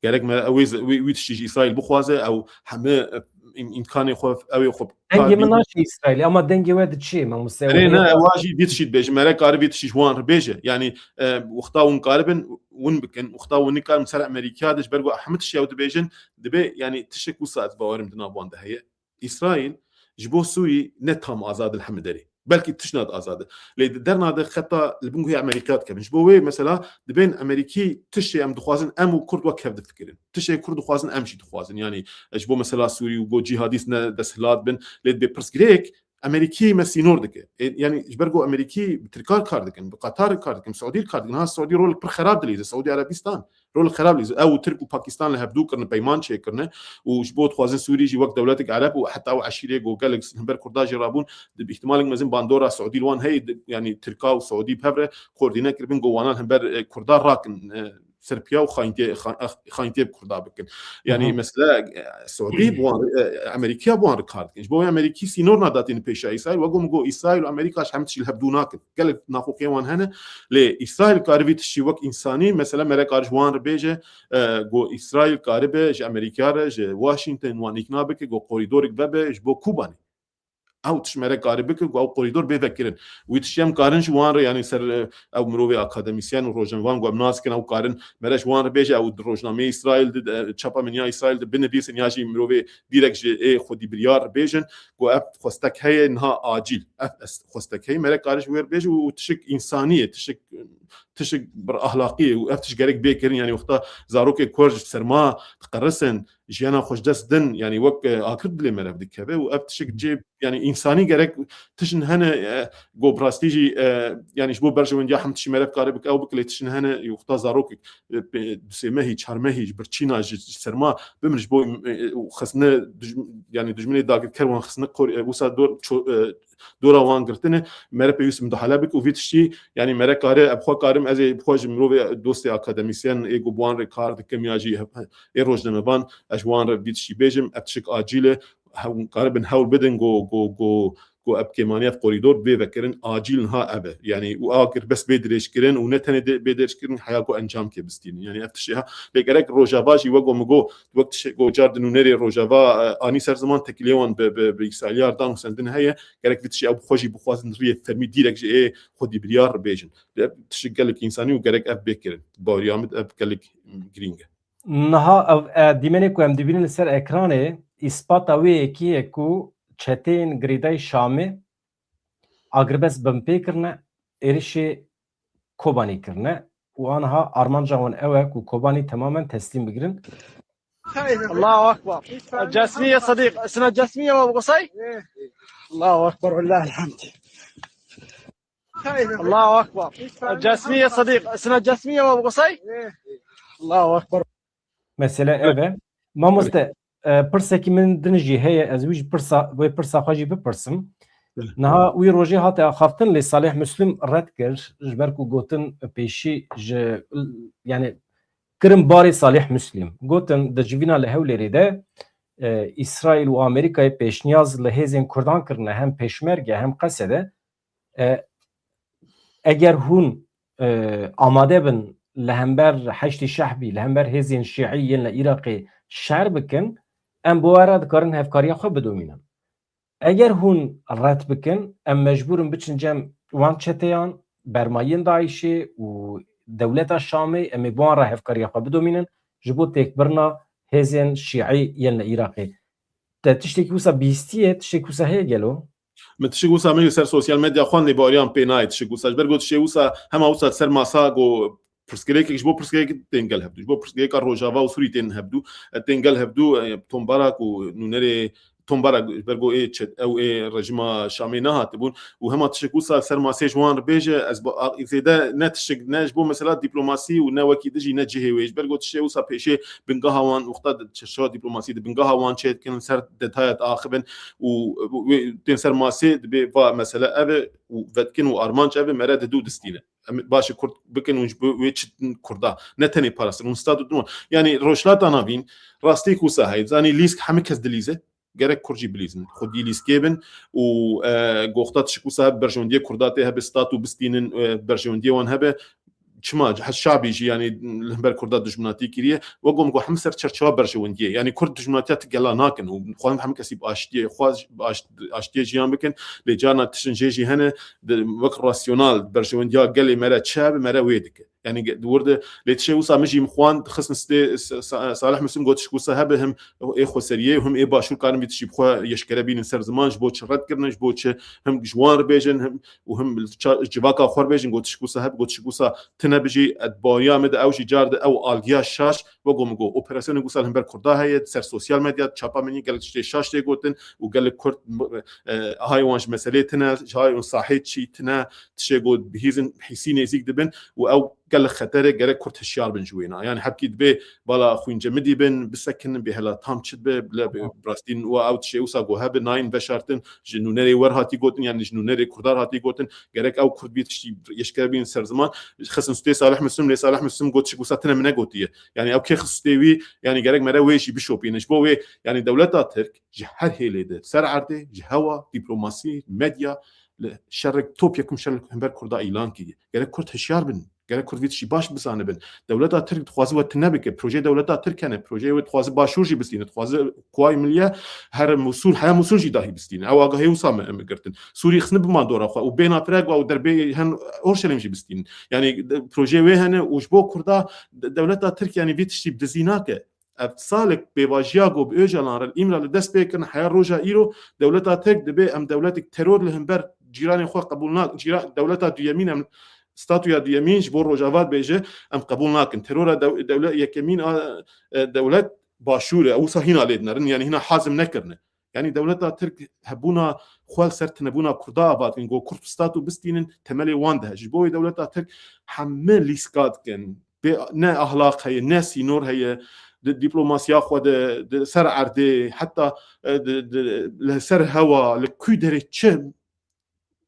Gerek me ew ê, wê, wî tiştî ji Îsraîl bixwaze, ew heme, e, îm-, îmkanê xwe, ew ê xwe Dengê min naçe Îsraîlê, ama dengê we diçê, mamoste. Erê, ne, ewa jî vî tişî dibêje, mere kari vî tişî ji wan re bêje. Yanî, e, wexta hûn karibin, hûn bikin, wexta hûn nikarin ser Amerîka de, ji ber ku hemû tişt ew dibêjin, dibê, yanî tişek wisa ez bawerim di nav wan de heye. Îsraîl ji bo Sûrî ne tam azad li hemî derê. Belkî tişt nat azad e. Lê di derna de xeta li bin guhê Amerîka dikevin. Ji bo wê mesela dibên Amerîkî tiştê em dixwazin, em û Kurd wek hev difikirin. Tiştê Kurd dixwazin, em jî dixwazin. Yanî ji bo mesela Sûrî û go cîhadîst ne desthilat bin, lê dibê pirsgirêk Amerîkî me sînor dike. E, yanî ji ber ku Amerîkî bi Tirkan kar dikin, bi Qatar kar dikin, bi Siûdî kar dikin. Ha, Siûdî rolek pir xerab dilîze, Siûdî Erebîstan rolek xerab dilîze. Ew û Tirk û Pakistan li hevdû kirine, peyman çêkirine û ji bo dixwazin Sûrî jî wek dewletek Ereb û heta ew eşîrê ku gelek hember Kurda jî rabûn, di, ihtimalek mezin bandora Siûdî li wan heye, di, yanî Tirka û Siûdî bi hev re koordîne kiribin ku wana hember, e, Kurda rakin, e, ser piya û xayîntiyê, xa-, xayîntiyê bi Kurda bikin. Yanî Aha. Mesela, e, Siûdî bi wan, e, Amerîkiya bi wan re kar dikin. Ji bo wê Amerîkî sînor nadatîne pêşiya Îsraîl. Wek ku min got, Îsraîl û Amerîka ji hemî tiştî li hevdû nakin. Gelek naxoxiyên wan hene. Lê Îsraîl kari vî tiştî wek însanî, mesela mere kar ji wan re bêje, e, got Îsraîl karibe ji Amerîka re, ji Washington wan îkna bike, got korîdorek vebe ji bo Kobanê. Ew tişt mere kari bike ku ew korîdor bê vekirin. Wî tiştî em karin ji wan re, yanî ser, e, ew mirovê akademîsyen û rojnamevan ku em nas dikin, ew karin mere ji wan re bêje, ew di rojnameyê Îsraîl de, de, çapa min ya Îsraîl de binivîsin ya jî mirovê dîrek ji ê xwedî biryar re bêjin ku ev xwestek heye niha acîl. Ev es-, xwestek heye, mere kari ji wê re bêje û tişik însanî ye, tişik, tişik bir ahlaqî ye û ev tişt gerek bê kirin. Yanî wexta zarokê Kurd ji serma diqerisin, jiyana xwe ji dest din, yanî wek, e, akir dilê me re dikeve û ev tişik cê, yanî însanî gerek tiştin hene, e, go bi rastî jî, e, yanî ji bo berjewendiya hemî tiştî mere kare bike, ew bike, lê tiştin hene, wexta zarokek, e, pê-, du sê mehî, çar mehî ji birçîna ji, ji serma bimir ji bo, e, e, û xistine duj-, yanî dijminê dagirker wan xistine kor, e, wisa dor, ço-, e, dora wan girtine, mere pêwîst mudahala bike û vî tiştî, yanî mere kare, ev xwe karim, ez ê bi xwe ji mirovê dostê akademîsyen ê ku bi wan re kar dikim ya jî hev-, ê rojnamevan, ez ji wan re vî tiştî bêjim, ev tişik acîl e, hew-, karibin hewl bidin ku, ku, ku, ku ev kêmaniya, ev korîdor bê vekirin, acîl niha ev e. Yanî û agir bes bê dirêjkirin û ne tenê dê-, bê dirêjkirin, heya ku encamkê bistînin. Yanî ev tişê ha, lê gerek Rojava jî wek ku min got, wek tişê ku car di nûnerê Rojava, e, anî ser ziman, tekiliyê wan bi, bi, bi Îsraîliya re dan û sendin heye, gerek vî tiştî ew bi xwe jî bixwazin riyê fermî dîrek ji ê xwedî biryar re bêjin. Lê ev tişik gelek însanî û gerek ev bê kirin. Baweriya min ev gelek girîng e. Niha ev, e, dîmenê ku em dibînin li ser ekranê, îspata wê yekê ye ku çeteyên girêdayî Şamê agirbest binpê kirine, êrişê Kobanî kirine û aniha armanca wan ew e ku Kobanî temamen teslîm bigirin. الله أكبر. جسمية صديق، اسمها جسمية وأبو قصي؟ الله أكبر ولله الحمد. الله أكبر. جسمية صديق، اسمها جسمية وأبو قصي؟ الله أكبر. Mesele ev e. Mamoste, e, pirsekî min din jî heye, ez wî jî pirsa, wê pirsa xwe jî bipirsim. Niha wî rojê hate axaftin, lê Salih Muslim red kir, ji ber ku gotin pêşî ji, yanî, kirin barê Salih Muslim. Gotin, di civîna li Hewlêrê de, e, Îsraîl û Amerîkayê pêşniyaz li hêzên Kurdan kirine, hem Pêşmerge, hem Qesede. E, eger hûn, e, amade bin li hember Heşdî Şehbî, li hember hêzên Şîî yên li Iraqê şer bikin, em bi we re dikarin hevkariya xwe bidomînin. Eger hûn red bikin, em mecbûr in biçin cem wan çeteyan, bermayiyên DAIŞê û dewleta Şamê, em ê bi wan re hevkariya xwe bidomînin ji bo têkbirina hêzên Şîî yên li Iraqê. Te tiştekî wisa bihîstiye, tiştekî wisa heye gelo? Min tişik wisa min li ser sosyal medya xwend, lê baweriyan pê nayê tişik wisa. Ji ber ku tişê wisa hema wisa ser masa ku pirsgirêkek ji bo pirsgirêk tên gel hevdû. Ji bo pirsgirêka Rojava û Sûrî tên hevdû. E, tên gel hevdû, e, tombara ku nûnerê tombara ji ber ku ê çet-, ew ê rejîma Şamê nehatibûn û hema tişek wisa ser masê ji wan re bêje, ez ba-, a-, zêde ne tişek, ne ji bo mesela dîplomasî û ne wekî dijî ne cihê wê. Ji ber ku tişê wisa pêşê bingeha wan, wexta di çerçewa dîplomasî de bingeha wan çêdikin, ser detaya diaxivin û, û wê tên ser masê, dibê va mesele ev e û vedikin û armanc ev e, mere didû distîne. Em baş e Kurd bikin û ji bo wê çi din Kurda. Ne tenê parastin, hûn statû din wan. Yanî Rojhilata Navîn rastî ku wisa heye. Zanî lîsk hemî kes dilîze. Gerek Kurd jî bilîzin. Xwedî lîskê bin û, e, goxta tişik wisa hebe berjewendiyê Kurda tê hebe statû bistînin, e, berjewendiyê wan hebe. Çima? Hez şabî jî, yanî, li hember Kurda dijminatî kiriye. Wek ku min got, hemî ser çerçewa berjewendiyê. Yanî Kurd dijminatiya ti gela nakin û dixwazin hemî kesî bi aştiyê, xwaz bi aşt-, aştiyê jiyan bikin. Lê carna tiştin jê jî hene, di, wek rasyonal berjewendiya gelê me re çi hebe, me re wê dike. Yanî ge-, di wir de lê tişê wisa min jî min xwend, xistin stê, Sa-, Sa-, Salih Muslim got, tişk wisa hebe him ê xweseriyê û him ê başûr karin vî tiştî bi xwe yeşkere bînin ser ziman, ji bo çi red kirine, ji bo çi him ji wan re bêjin, him û him ça-, civaka xwe re bêjin, got, tişk wisa hebe, got, tişk wisa tine bijî, et baweriya me de ew jî car de ew algiya şaş, wek ku min got, operasyonê wisa li hember Kurda heye, ser sosyal medya, çapa min gelek tiştê şaş tê gotin û gelek Kurd, e, hay wan ji meselê tine, hay wan sahê çî tine, tişê got, bihîzin, hîsî nêzîk dibin û ew gelek xeter e, gerek Kurd hişyar bin ji wêna. Yanî hebkî dibê bala xwîncemidî bin, bisekinin, bêhela tam çi dibe, bile bi, bi rastî wa ew tişê wisa ku hebe nayên veşartin, ji nûnerê wer hatî gotin, yanî ji nûnerê Kurdar hatî gotin, gerek ew Kurd vî tiştî yeşkere bînin ser ziman. Xistin stê Salih Muslim, lê Salih Muslim got, tişik wisa tine min negotiye. Yanî ew kê xist stê wî, yanî gerek me re wê jî bişopînin. Ji bo wê, yanî dewleta Tirk ji her hêlê de, ser erdê, ji hewa, dîplomasî, medya, li şerek top yekum şer li hember Kurda îlan kiriye. Gerek Kurd hişyar bin. Gerek Kurd vî tiştî baş bizanibin. Dewleta Tirk dixwaze we tune bike. Projeyê dewleta Tirk hene. Projeyê wê dixwaze Başûr jî bistîne. Dixwaze Kuway Milliye here Mûsul, heya Mûsul jî dahî bistîne. Ew agahî wisa me, me girtin. Sûrî xistine bi mandora xwe û bêhna firek û derbê hen Orşelêm jî bistînin. Yanî de, projeyê wê hene û ji bo Kurda de, dewleta Tirk yanî vî tiştî bi dizî nake. Ev salek pêvajiya ku bi Ocalan re li Îmralî dest pê kirin, heya roja îro dewleta Tirk dibê em dewletek teror li hember cîranê xwe qebûl nak-, cîra-, dewleta duyemîn em, statûya duyemîn ji bo Rojava dibêje, em qebûl nakin. Terora dew-, dewle-, yekemîn a, e, dewlet Başûr e. Ew wisa hîna lê dinerin, yanî hîna hazm nekirine. Yanî dewleta Tirk hebûna xwe li ser tunebûna Kurda ava dikin, ku Kurd bi statû bistînin, temelê wan dihe. Ji bo wê dewleta Tirk heme lîska dikin. Bê, ne ahlaq heye, ne sînor heye, di diplomasiya xwe de, di ser erdê, heta, e, di, di, li ser hewa, li kû derê çi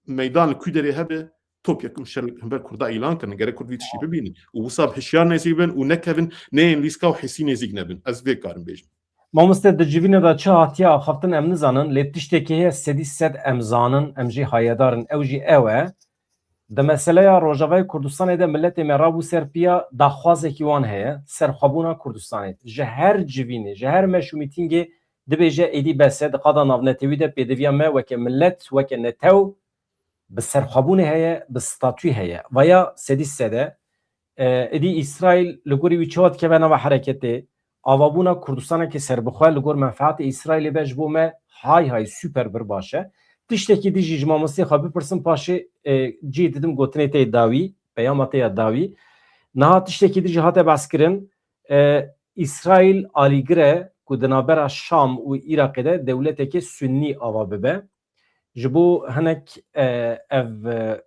meydan, li kû derê hebe, top yekum şer li hember Kurda îlan kirin. Gerek Kurd vî tiştî bibînin. Û wisa bi hişyar nêzîk bin û nekevin, neyên lîska û hesî nêzîk nebin. Ez vê karim bêjim. Mamoste, di civînê de çi hatiye axaftin em nizanin, lê tiştekî heye sedî sed em zanin, em jî hayedar in, ew jî ew e. Di meseleya Rojavayê Kurdistanê de miletê me rabû ser piya daxwazekî wan heye, serxwebûna Kurdistanê. Ji her civînê, ji her meş û mîtîngê dibêje êdî bes e, di qada navnetewî de pêdiviya me weke milet, weke netew bi serxwebûnê heye, bi statûyê heye. Vaya sedî sed e. E, êdî Îsraîl li gorî wî çawa dikeve nava hereketê? Avabûna Kurdistaneke serbixwe li gor menfeatê Îsraîlê be ji bo me hay hay super bir baş e. Tiştekî dî jî ji mamosteyê xwe bipirsim, paşê, e, cî didim gotinê te yê dawî, peyama te ya dawî. Niha tiştekî dî jî hate behskirin, e, Îsraîl alîgir e ku di navbera Şam û Iraqê de dewleteke sunnî ava bibe. Ji bo hinek, e, ev, e,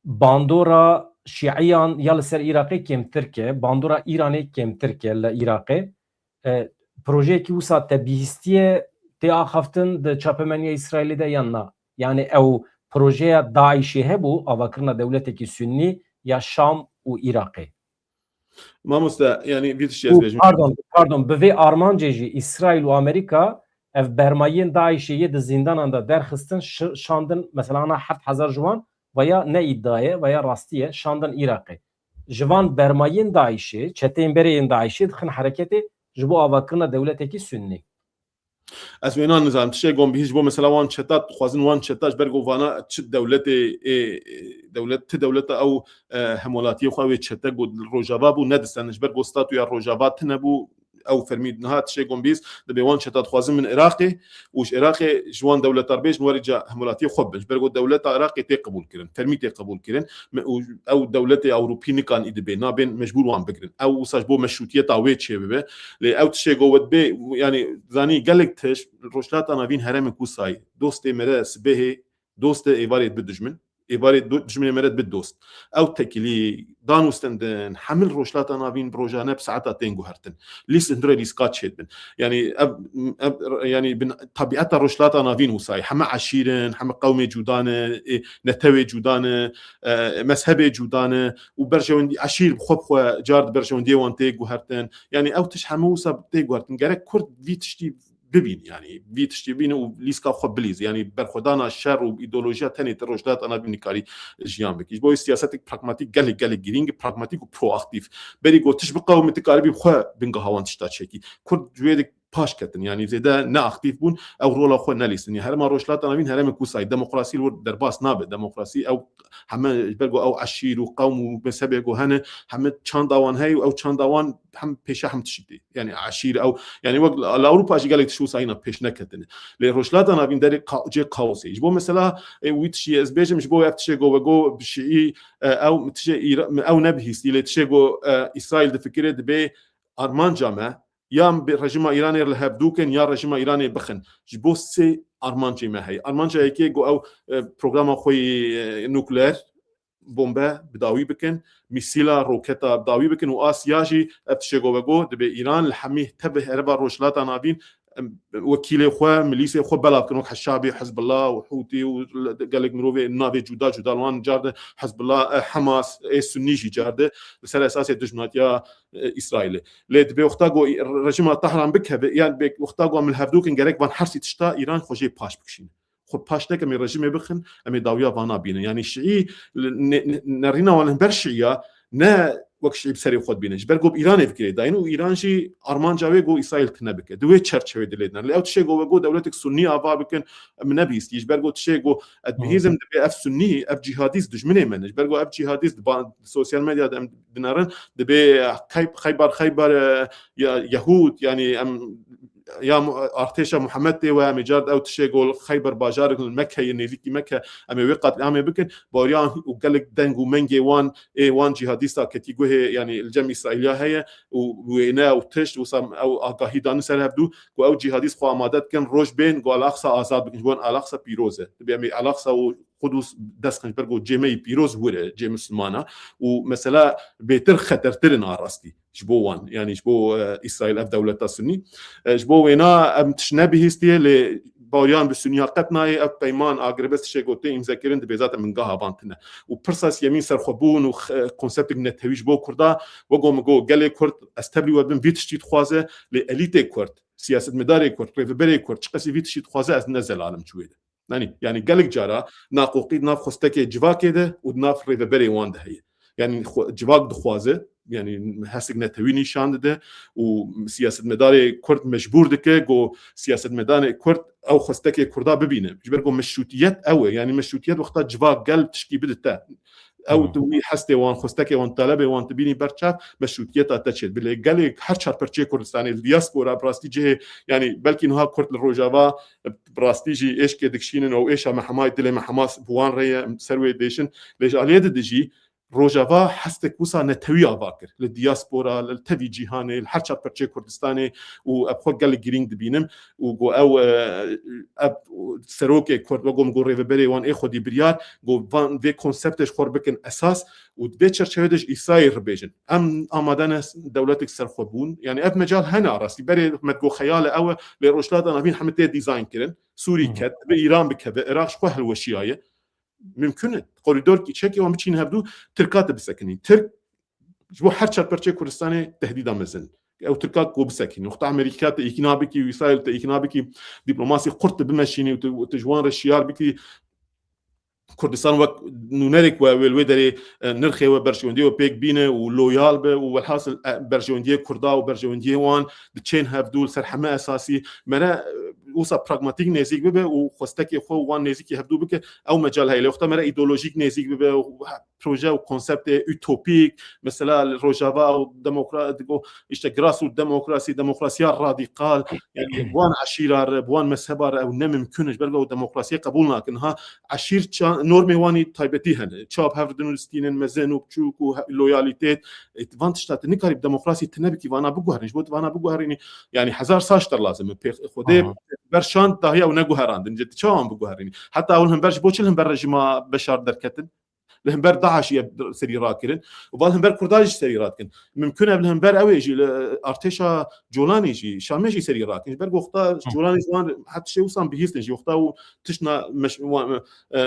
bandora şîiyan ya li ser Iraqê kêmtir ke, bandora Îranê kêmtir ke li Iraqê. E, projeyekî wisa te bihîstiye tê axaftin di çapemeniya Îsraîlê de yan na? Yanî ew projeya DAIŞê hebû, avakirina dewletekî sunnî ya Şam û Iraqê. Mamoste, yanî vî tiştî ez bêjim. Pardon, pardon, bi vê armancê jî Îsraîl û Amerîka ev bermayiyên DAIŞê yê di zîndanan de derxistin, şi-, şandin, mesela ana heft hezar ji wan, veya ne îdia ye, veya rastî ye, şandin Iraqê. Ji van bermayiyên DAIŞê, çeteyên berê yên DAIŞê dixin hereketê ji bo avakirina dewletekî sunnî. Ez wêna nizanim, tiştê gon bihîst ji bo mesela wan çeta, dixwazin wan çeta ji ber ku vana çi dewletê, ê, ê, dewlet, ti dewleta ew, e, hemwelatiyê xwe wê çete ku li Rojava bû, nedisendin ji ber ku statûya Rojava tune bû, ew fermî niha tiştê gon bihîst, dibê wan çeta dixwazin min Iraqê û ji Iraqê ji wan dewleta re bêjin werê ca hemwelatiyê xwe bibin. Ji ber ku dewleta Iraqê tê qebûl kirin, fermî tê qebûl kirin. Me, û ew dewletê Ewropî nikan îdî bê, nabên mecbûr wan bigirin. Ew wisa ji bo meşrûtiyeta wê çêbibe. Lê ew tiştê ku we dibê, yanî zanî gelek tişt, Rojhilata Navîn herêmek wisa ye. Dostê mere sibehê dost e, êvarê dibe dijmin. Êvarê do-, dijminê me re dibe dost. Ew tekilî, dan û stendin, hemil Rojhilata Navîn bi rojane bi saeta tên guhertin. Lîst hundirê lîska çêdibin. Yani ev, ev, yani bin, tabiata Rojhilata Navîn wisa ye. Heme eşîr in, heme qewmê cuda ne, e, netewê cuda ne, e, mezhebê cuda ne û berjewendî eşîr bi xwe bi xwe car di berjewendiyê wan tê guhertin. Yani ew tişt hemû wisa tê guhertin. Gerek Kurd vî tiştî bibîn, yani vî tiştî bîne û lîska xwe bilîze. Yani berxwedana şer û îdeolojiya tenê te Rojhilata Navîn nikarî jiyan bikî. Ji bo siyasetek pragmatîk gelek, gelek girîng, pragmatîk û proaktîf. Berî gotiş biqewimî, tu karibî bi xwe bingeha wan tişta çekî. Kurd ji wê dik paş ketin, yani zêde neaktîf bûn, ew rola xwe nelîstin. Yani herêma Rojhilata Navîn herêmek wisa ye. Demokrasî li wir derbas nabe. Demokrasî ew heme ji ber ku ew eşîr û qewm û mezhebê ku hene, heme çanda wan heye û ew çanda wan hem pêşe hem tiştî. Yani eşîr ew, yani wek li Ewropa jî gelek tişt wisa hîna pêş neketine. Lê Rojhilata Navîn derê ka-, cê kaosê. Ji bo mesela, e, wî tiştî ez bêjim, ji bo ev tiştê ku we got bi şiî, e, ew tiştê Îra-, ew nebihîstî, lê tiştê ku, e, Îsraîl difikire dibê armanca me, ya bi rejîma Îranê li hev dû kin, ya rejîma Îranê bixin. Ji bo sê armancê me heye. Armanca yekê ku ew, e, programa xwe yê, e, nukleer, bombe bi dawî bikin, mîsîla, roketa bi dawî bikin û a siya jî ev tiştê ku we got, dibê Îran li hemî tev herêma Rojhilata Navîn, em, wekîlê xwe, milîsê xwe belav bikin, wek Heşabî, Hizbullah û Hûtî û gelek mirovê navê cuda cuda li wan car de Hizbullah, e, Hamas, ê Sunnî jî car de li ser esasê dijminatiya, e, Îsraîlê. Lê dibê wexta ku rejîma Tehran bikeve, yan dibê wexta ku em li hevdû kin gerek van hersî tişta Îran xwe jê paş bikişîne. Xwe paş neke, em ê rejîmê bixin, em ê dawiya vana bînin. Yani şiî, ne-, ne-, nerîna wan li hember şiiya, ne wek şiî bi serê xwe dibînin. Ji ber ku bi Îranê fikirê dayîn û Îran jî armanca wê ku Îsraîl tune bike. Di wê çerçevê de lê dine. Lê ew tişê ku we got dewletek Sunnî ava bikin, em nebihîstî. Ji ber ku tişê ku ez dibihîzim dibê ev Sunnî, ev cîhadîst dijminê me ne. Ji ber ku ev cîhadîst di ba-, sosyal medyada em dinerin, dibê Xey-, Xeyber, Xeyber, e, ya, Yehûd, yani em ya mu-, artêşa Muhammed tê we, em ê car ew tişê ku li Xeyber bajarek li Mekeyê, nêzîkî Meke, em ê wê qetlîamê bikin. Baweriya û gelek deng û mengê wan, ê wan cîhadîsta ketî guhê, yani li cem Îsraîliya heye û wêne û tişt, wisa ew agahî dan ser hevdû, ku ew cîhadîst xwe amade dikin, roj bên, ku Al-Aqsa azad bikin. Ji bo wan Al-Aqsa pîroz e. Dibê em ê Al-Aqsa û Qudus dest xin, ji ber ku cê me yî pîroz wir e, cê Mislimana û mesela bêtir xetertir in a rastî ji bo wan, yani ji bo, e, Îsraîl, ev dewleta Sunnî. E, ji bo wêna em tişt nebihîstiye, lê baweriyan bi Sunniya qet nayê, ev peyman, agirbest tişê ku tê îmzekirin dibê zaten bingeha van tune. Û pirsa siyemîn serxwebûn û x-, konseptek netewî ji bo Kurda, wek ku min got, gelê Kurd, ez tevlî we bim, vî tiştî dixwaze, lê elîtê Kurd, siyasetmedarê Kurd, rêveberê Kurd, çiqasî vî tiştî dixwaze, ez ne zelalim ji wê de. Yanî, yanî gelek cara naqoqî di nav xwestekê civakê de û di nav rêveberê wan de heye. Yanî xwe-, civak dixwaze, yanî hestek netewî nîşan dide û siyasetmedarê Kurd mecbûr dike ku siyasetmedarê Kurd ew xwestekê Kurda bibîne. Ji ber ku meşrûtiyet ew e. Yanî meşrûtiyet wexta civak gel tişkî bide te. Ew Hmm. tu wî hestê wan, xwestekê wan, talebê wan tu bînî berçav, meşrûtiyeta te çêdibe. Lê gelê her çar perçeyê Kurdistanê li diaspora bi rastî cihê, yanî belkî niha Kurd li Rojava bi rastî jî êşkê dikişînin û êşa me hema ye, dilê me hema bi wan re ye, em ser wê dêşin. Lê ji aliyê dide jî Rojava hestek wisa netewî ava kir. Li diaspora, li tevî cîhanê, li her çar perçeyê Kurdistanê û ev xwe gelek girîng dibînim û ku ew, e, ev serokê Kurd, wek ku min got, rêveberê wan ê xwedî biryar, ku van vê konseptê ji xwe re bikin esas û di vê çerçevê de ji Îsraîl re bêjin. Em amade ne dewletek serxwebûn. Yani ev mecal hene a rastî. Berê me digot xeyal e ew e, lê Rojhilata Navîn heme tê dîzayn kirin. Sûrî Hı hı. ket, bi Îran bikeve, Iraq ji xwe hilweşiyaye. Mimkun e. Korîdor çekê wan biçîn hevdû, Tirka te bisekinîn. Tirk ji bo her çar perçeyê Kurdistanê tehdîda mezin. Ew Tirka ku bisekinîn. Wexta Amerîka te îkna bikî, Îsraîl te îkna bikî, dîplomasî qurt te bimeşînî û tu, tu ji wan re şiyar bikî, Kurdistan wek nûnerek we, wê li wê derê, e, nirxê we, berjewendiyê we pêk bîne û loyal be û welhasil, e, berjewendiyê Kurda û berjewendiyê wan diçên hevdû li ser heme esasî. Mere, e, wisa pragmatîk nêzîk bibe û xwestekê xwe û wan nêzîkî hevdû bike, ew mecal heye. Lê wexta mere îdeolojîk nêzîk bibe û proje û konseptê utopîk, mesela li Rojava û demokra-, digo, işte grassroot demokrasî, demokrasiya radîkal, yani bi wan eşîra re, bi wan mezheba re ew ne mimkun e, ji ber ku ew demokrasiyê qebûl nakin. Ha, eşîr ça-, normê wan î taybetî hene. Çawa bi hev re dinûstînin, mezin û biçûk û he-, loyalîtet. E, van tişta tu nikarî bi demokrasî tune bikî, vana biguherîn. Ji bo tu vana biguherînî, yani hezar sal ji te re lazim e. Pêx-, Xwedê Aha. ber şand dahi ew neguherandin. Ji çawa wan biguherînî? Heta ew li hember, ji bo çi li hember rejîma Beşar derketin? Li hember DAIŞ jî ev serî rakirin û va li hember Kurdan jî serî radikin. Mimkun e li hember ew ê jî, li artêşa Colanê jî, Şamê jî serî rakin. Ji ber ku wexta Colanê ji wan heta şê wisa bihîstin jî, wexta û tiştna meş-, wan, e,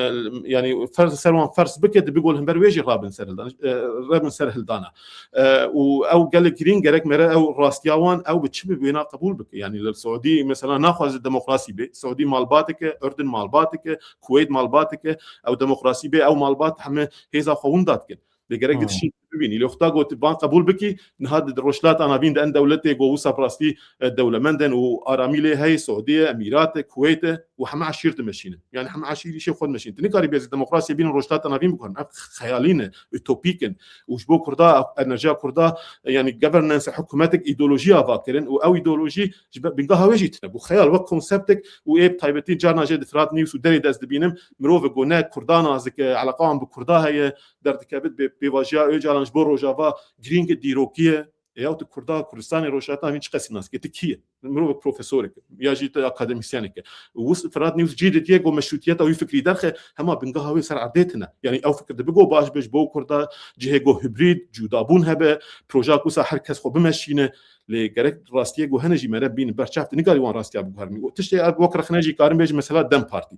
yanî ferz ser wan ferz bike, dibe ku li hember wê jî rabin ser hildan, e, rebin ser hildana. E, û ew gelek girîng, gerek mere ew rastiya wan, ew bi çi bi wêna qebûl bike. Yanî li Siûdî mesela naxwaze demokrasî be. Siûdî malbat dike, Urdun malbat dike, Kuweyt malbat dike. Ew demokrasî bê, ew malbat heme hêza xwe winda dikin. Lê gerek Hmm. gidişî bibînî. Lê wexta got, van qebûl bikî, niha di Rojhilata Navîn de en dewletê ku wisa bi rastî, e, dewlemend in û aramî lê heye, Siûdî ye, Emîrat e, Kuweyt e û heme eşîr dimeşînin. Yani heme eşîr îşê xwe dimeşînin. Tu nikarî bêzî demokrasiyê bînin Rojhilata Navîn biguherin. Ev xeyalî ne, utopîk in. Û ji bo Kurda, enerjiya Kurda, e, yani governance, hikûmetek îdeolojî ava kirin û ew îdeolojî ji be-, bingeha wê jî tine. Bû xeyal wek konseptek û ê bi taybetî carna jê di Firat News û derê dest dibînim. Mirov ku ne Kurda nazik e, eleqa wan bi Kurda heye, derdikevit bê pêvajiya Ocalan ji bo Rojava girîng e, dîrokî ye. E, ya tu Kurda, Kurdistanê, Rojhilata Navîn çi qesî nas dike? Tu kî ye? Mirovek profesorek e, ya jî tu akademîsyenek e. Wis Firat News cî didiye ku meşrûtiyeta wî fikrî derxe, hema bingeha wê ser erdê tine. Yani ew fikir dibe ku baş be ji bo Kurda, cihê ku hibrîd, cudabûn hebe, projeya ku wisa her kes xwe bimeşîne. Lê gerek rastiyê ku hene jî mere bînin ber çav, tu nikarî wan rastiya biguherînî. Û tiştê ev wek rexne jî karin bêjin mesela DEM Partî.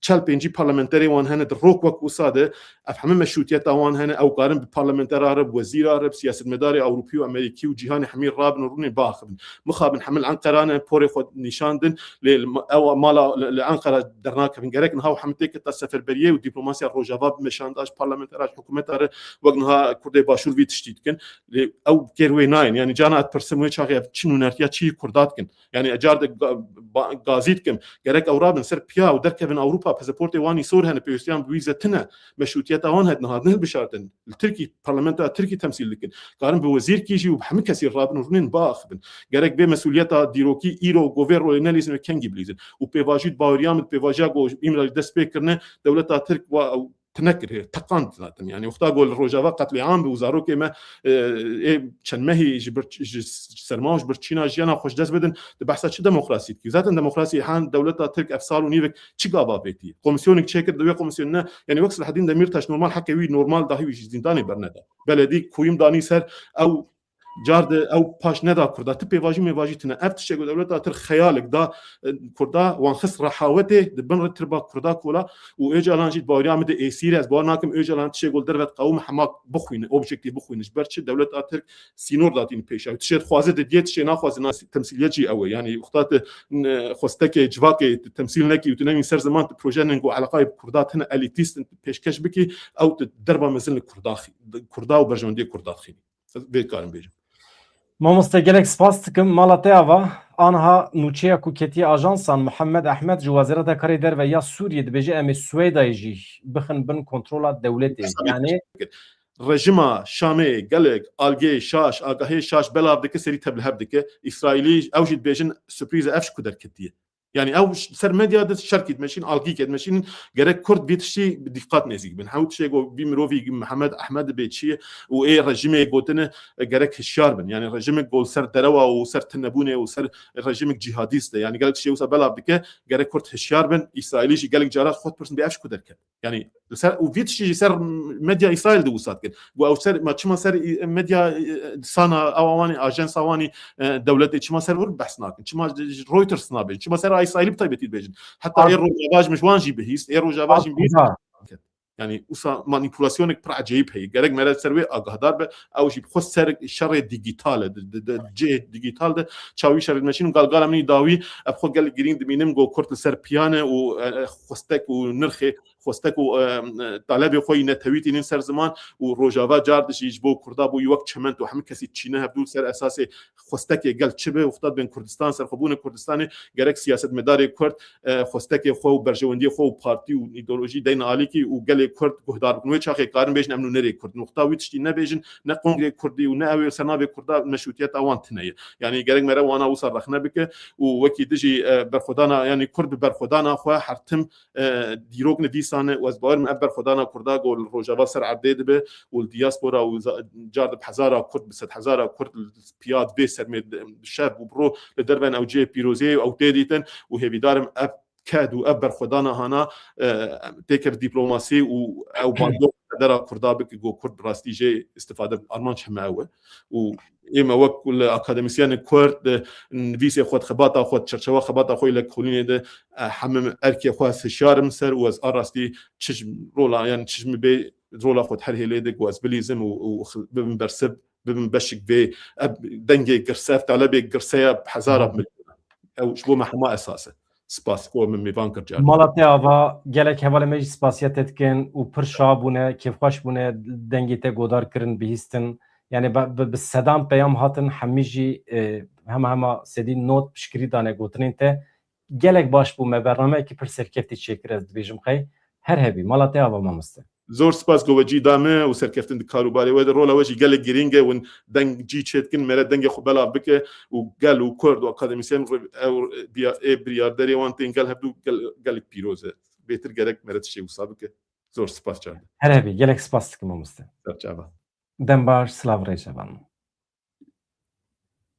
Çel pêncî parlamenterê wan hene, di rok wek wisa de, ev heme meşrûtiyeta wan hene, ew karin bi parlamentera re, bi wezîra re, bi siyasetmedarê Ewropî û Amerîkî û cîhanê hemî rabin û rûnê biaxivin. Mixabin hemil Enqera ne, porê xwe nîşan din, lê li ma-, ew mala li, li Enqera dernakevin. Gerek niha û hemil têketa seferberiyê û diplomasiya Rojava bimeşanda ji parlamentera, ji hikûmeta re, wek niha Kurdê Başûr vî tiştî dikin. Lê ew kêr wê nayên. Yani cana ez pirsim wê çaxê ev çi nûnertiya çi Kurda dikin? Yani car de ga-, ba-, gazî dikim. Gerek ew rabin ser piya û derkevin Ewropa, pasaportê wan î sor hene, pêwîstiyan bi wîze tine. Meşrûtiyeta wan hene, hatine hilbişartin. Li Tirkî, parlamentoya Tirkî temsîl dikin. Karin bi wezîrkî jî û bi hemî kesî rabin û rûnên biaxivin. Gerek vê mesûliyeta dîrokî îro ku vê rolê nelîzin, wê kengî bilîzin. Û pêvajoyî di baweriya min, pêvajiya ku îmralî dest pê kirine, dewleta Tirk wa ew tine kir, teqand zaten. Yani wexta ku li Rojava qetlîam bi û zarokê me, e, ê çend mehî ji bir, ji serma û ji birçîna jiyana xwe ji dest bidin, di behsa çi demokrasî dikî? Zaten demokrasî han dewleta Tirk ev sal û nîvek çi gava avêtiye? Komisyonek çêkir, di wê komisyonine, yani wek Selahedîn Demîrtaş normal heqê wî normal dahî wî ji zîndanê berneda. Beledî kuyum danî ser, ew car de ew paş neda Kurda. Tu pêvajî mêvajî tine. Ev tiştek ku dewleta Tirk xeyalek da, e, Kurda, wan xist rehawetê, di bin re tirba Kurda kola û Ocalan jî di baweriya min de êsîr e. Ez bawer nakim Ocalan tiştê ku li derve diqewime hema bixwîne, objektîf bixwîne. Ji ber çi dewleta Tirk sînor datîne pêşa wî? Tiştê dixwaze didiye, tiştê naxwaze nas-, temsîliyet jî ew e. Yani wexta tu, n-, xwestekê, civakê tu temsîl nekî û tu nemîn ser ziman, tu projenin ku eleqayê bi Kurda tine elîtîst in, tu pêşkeş bikî, ew tu derba mezin li Kurda xî-, Kurda û berjewendiyê Kurda dixînî. Ez vê karim bêjim. Mamoste, gelek spas dikim. Mala te ava, anha nûçeya ku ketiye ajansan, Mihemed Ehmed ji Wezareta Karê Derve ya Sûriyê dibêje, em ê Swêdayê jî bixin bin kontrola dewletê. Mesela Yani rejîma Şamê gelek algê şaş, agahê şaş belav dike, serî tevlihev dike. Îsraîlî ew jî dibêjin, surprîze ev ji ku derketiye. Yani ew ş-, ser medya de şerkî dimeşîn, algî ke dimeşîn, gerek Kurd vî tiştî bi dîqat nêzîk bin. Hew tiştê ku vî mirovî Mihemed Ehmed dibê çi ye û ê rejîmê gotine, e, gerek hişyar bin. Yani rejîmek ku li ser derewa û ser tinebûnê û ser rejîmek cîhadîst e. Yani gelek tiştê wisa belav dike, gerek Kurd hişyar bin. Îsraîlî jî gelek cara xwe dipirsin, bê ev ji ku derket? Yani li ser, û vî tiştî jî ser medya Îsraîl de wisa dikin. Got ew ser, ma çima ser, e, medya, e, sana, ew awanî, ajansa wanî, e, dewletê çima ser wir behs nakin? Çima ji, ji Reuters nabêjin? Çima ser Îsraîlî bi taybetî dibêjin? Heta ê Rojava ji min ji wan jî bihîst, ê Rojava jî bihîst. Yani wisa manîpulasyonek pir ecêb heye. Gerek mere ser wê agahdar be, ew jî bi xwe ser şerê dîgîtal e, di, di, di cihê dîgîtal de çawî şerê dimeşîn û galgala min î dawî, ev xwe gelek girîng dimînim, got Kurd li ser piyan e û, e, e, xwestek û nirxê xwestek û, e, e, talebê xwe yî netewî tînin ser ziman û Rojava car dijî ji bo Kurda bûyî wek çement û hemî kesî çîne hevdû li ser esasê xwestekê gel çi be, wexta dibên Kurdistan, serxwebûnê Kurdistanê, gerek siyasetmedarê Kurd, e, xwestekê xwe û berjewendiyê xwe û partî û îdeolojî deyne alîkî û gelê Kurd guhdar bikin. Wê çaxê karin bêjin em nûnerê Kurd in. Wexta wî tiştî nebêjin, ne kongrê Kurdî û ne ew ê li ser navê Kurda meşrûtiyeta wan tune ye. Yani gerek mere wana wisa rexne bike û wekî dijî, e, berxwedana, yani Kurd bi berxwedana xwe her tim, e, dîrok nivîs Kurdistan e û ez bawer im ev berxwedana Kurda ku li Rojava ser erdê dibe û li diaspora û za-, car di bi hezara Kurd, bi sedhezara Kurd li piya di vê sermê di, şev û bi ro li derve ew cihê pîroziyê ew tê dîtin û hêvîdar im ev ked û ev berxwedana hana, e, têke bi dîplomasî û ew bandor qedera Kurda bike ku Kurd bi rastî jê îstifade bike. Armanc heme ew e. Û ême wek ku li akademîsyenê Kurd, e, nivîsê xwe, xebata xwe, çerçewa xebata xwe yê lekolînê de, e, hemim erkê xwe ez hişyar im ser û ez a rastî çi ji rola, yani çi ji min bê rola xwe di her hêlê de ku ez bilîzim û, û xil-, bibim bersiv, bibim beşik vê, ev dengê girse, ev talebê girse ya bi hezara milyon. Ew ji bo me hema esas e. Spas ku min mêvan kir car. Mala te ava, gelek hevalê me jî spasiya te dikin û pir şa bûne, kêfxweş bûne, dengê te godar kirin, bihîstin. Yani bi, bi, bi sedan peyam hatin, hemî jî, e, hema hema sedî not piştgirî dane gotinên te. Gelek baş bû, me bernameyekî pir serkeftî çêkir, ez dibêjim xey. Her hebî, mala te ava mamoste. Zor spas ku we cî da me û serkeftin di kar û barê we de. Rola we jî gelek girîng e, win deng cî çêdikin, mere dengê xwe belav bike û gel û Kurd û akademîsyen re-, ew biya-, ê biryarderê wan tên gel hevdû gel-, gelek pîroz e. Bêtir gerek mere tiştê wisa bike. Zor spas çavan. Her hebî, gelek spas dikim mamoste. Ser çavan. Dem baş, silav rêçavan.